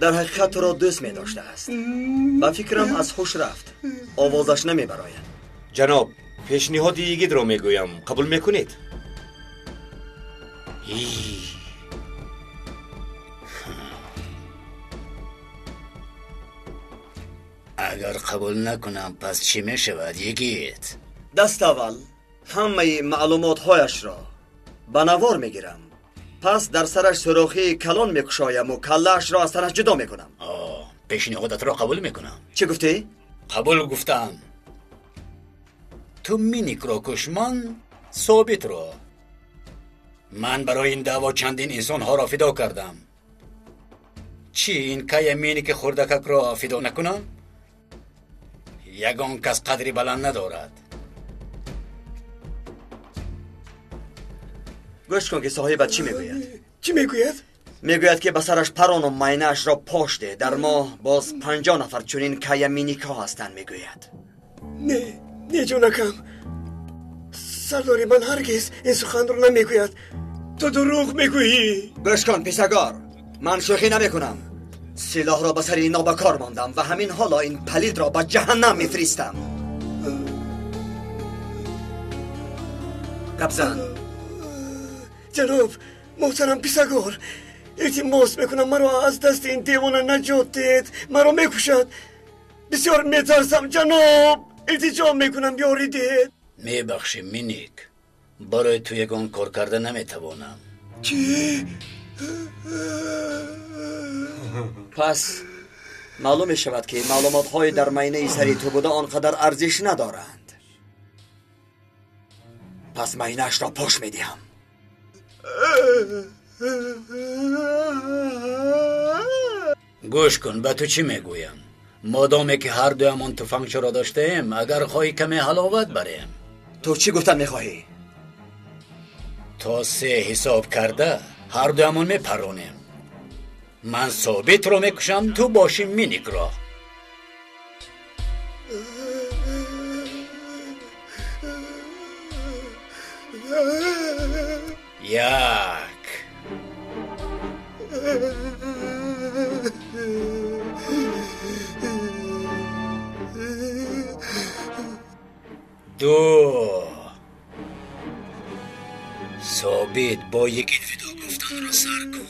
Дар ҳақиқат туро дӯст медоштааст. Ба фикрам аз ҳуш рафт. Овозаш намебарояд. Ҷаноб, пешниҳоди йигитро мегӯям. Қабул мекунед? Агар қабул накунам, пас чӣ мешавад, йигит? Даст аввал ҳамаи маълумотҳояшро ба навор мегирам. Пас дар сараш сӯрохии калон мекушояму каллаашро аз танаш ҷудо мекунам. Пешниҳодатро қабул мекунам. Чӣ гуфтӣ? Қабул гуфтам. Ту Миникро куш, ман собитро. Ман барои ин даъво чандин инсонҳоро фидо кардам. Чӣ ин Кая Миники хурдакакро фидо накунам? Ягон кас қадри баланд надорад. Гӯш кун ки соҳибат чӣ мегӯяд. Чӣ мегӯяд? Мегӯяд ки ба сараш парону майнаашро пош деҳ. Дар моҳ боз 50 нафар чунин Кая Миникҳо ҳастанд, мегӯяд. Не, не, ҷонакам. Сардори ман ҳаргиз ин суханро намегӯяд. Ту дурӯғ мегӯӣ. Гӯш кун, писагор. Ман шӯхӣ намекунам. Силоҳро ба сари нобакор мондам ва ҳамин ҳоло ин палидро ба ҷаҳаннам мефиристам. Гап зан. Ҷаноб, муҳтарам писагор, илтимос мекунам маро аз дасти ин девона наҷот диҳед. Маро мекушад. Бисёр метарсам, ҷаноб. Илтиҷо мекунам, ёрӣ диҳед. Мебахшӣ, Миник. Барои ту ягон кор карда наметавонам. Чӣ? Пас маълум мешавад ки маълумотҳои дар майнаи сари ту буда он қадар арзиш надоранд. Пас майнаашро пош медиҳам. Гӯш кун, ба ту чӣ мегӯям? Модоме ки ҳар дуямон туфангчаро доштаем, агар хоҳӣ каме ҳаловат барем. Ту чӣ гуфтан мехоҳӣ? То се ҳисоб карда ҳар дуямон мепаронем. Ман Собитро мекушам, ту бошӣ Миникро. Як, ду. Собит, бо Йигит видо гуфтанро сар кун.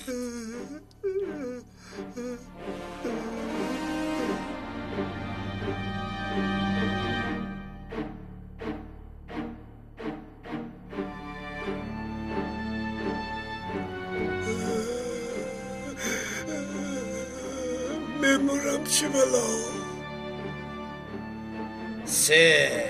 Мемурам, чӣ бало? Се.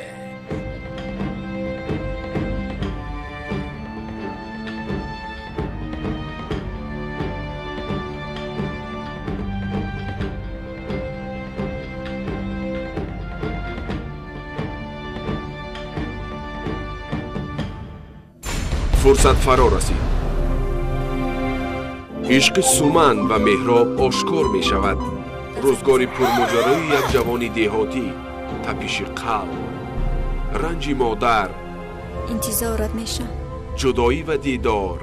Фурсат фаро расид. Ишқи Суман ва Меҳроб ошкор мешавад. Рӯзгори пурмоҷарои як ҷавони деҳотӣ, тапиши қалб, ранҷи модар, интизорат мешам, ҷудоӣ ва дидор,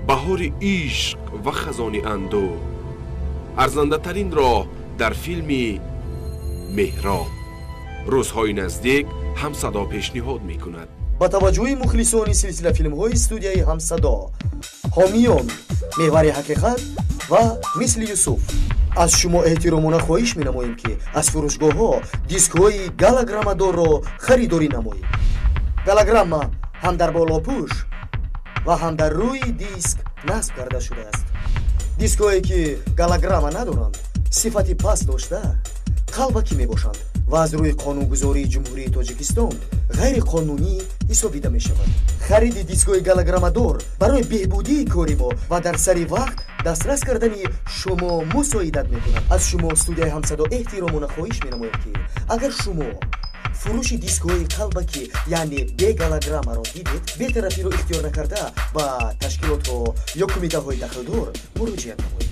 баҳори ишқ ва хазони андӯҳ. Арзандатарин роҳ дар филми Меҳроб. Рӯзҳои наздик Ҳамсадо пешниҳод мекунад. Ба таваҷҷӯҳи мухлисони силсилафилмҳои студияи Ҳамсадо, ҳомиён Меҳвари ҳақиқат ва Мисли Юсуф, аз шумо эҳтиромона хоҳиш менамоем, ки аз фурӯшгоҳҳо дискҳои галограммадорро харидорӣ намоед. Галограмма ҳам дар болопӯш ва ҳам дар рӯи диск насб карда шудааст. Дискҳое ки галограмма надоранд, сифати паст дошта, қалбакӣ мебошанд ва аз рӯи қонунгузории Ҷумҳурии Тоҷикистон ғайриқонунӣ ҳисобида мешавад. Хариди дискҳои галограммадор барои беҳбудии кори мо ва дар сари вақт дастрас кардани шумо мусоидат мекунад. Аз шумо студияи Ҳамсадо эҳтиромона хоҳиш менамояд, ки агар шумо фурӯши дискҳои қалбакӣ, яъне бегалограммаро дидед, бетарафиро ихтиёр накарда ба ташкилотҳо ё кумитаҳои дахлдор муроҷиат намоед.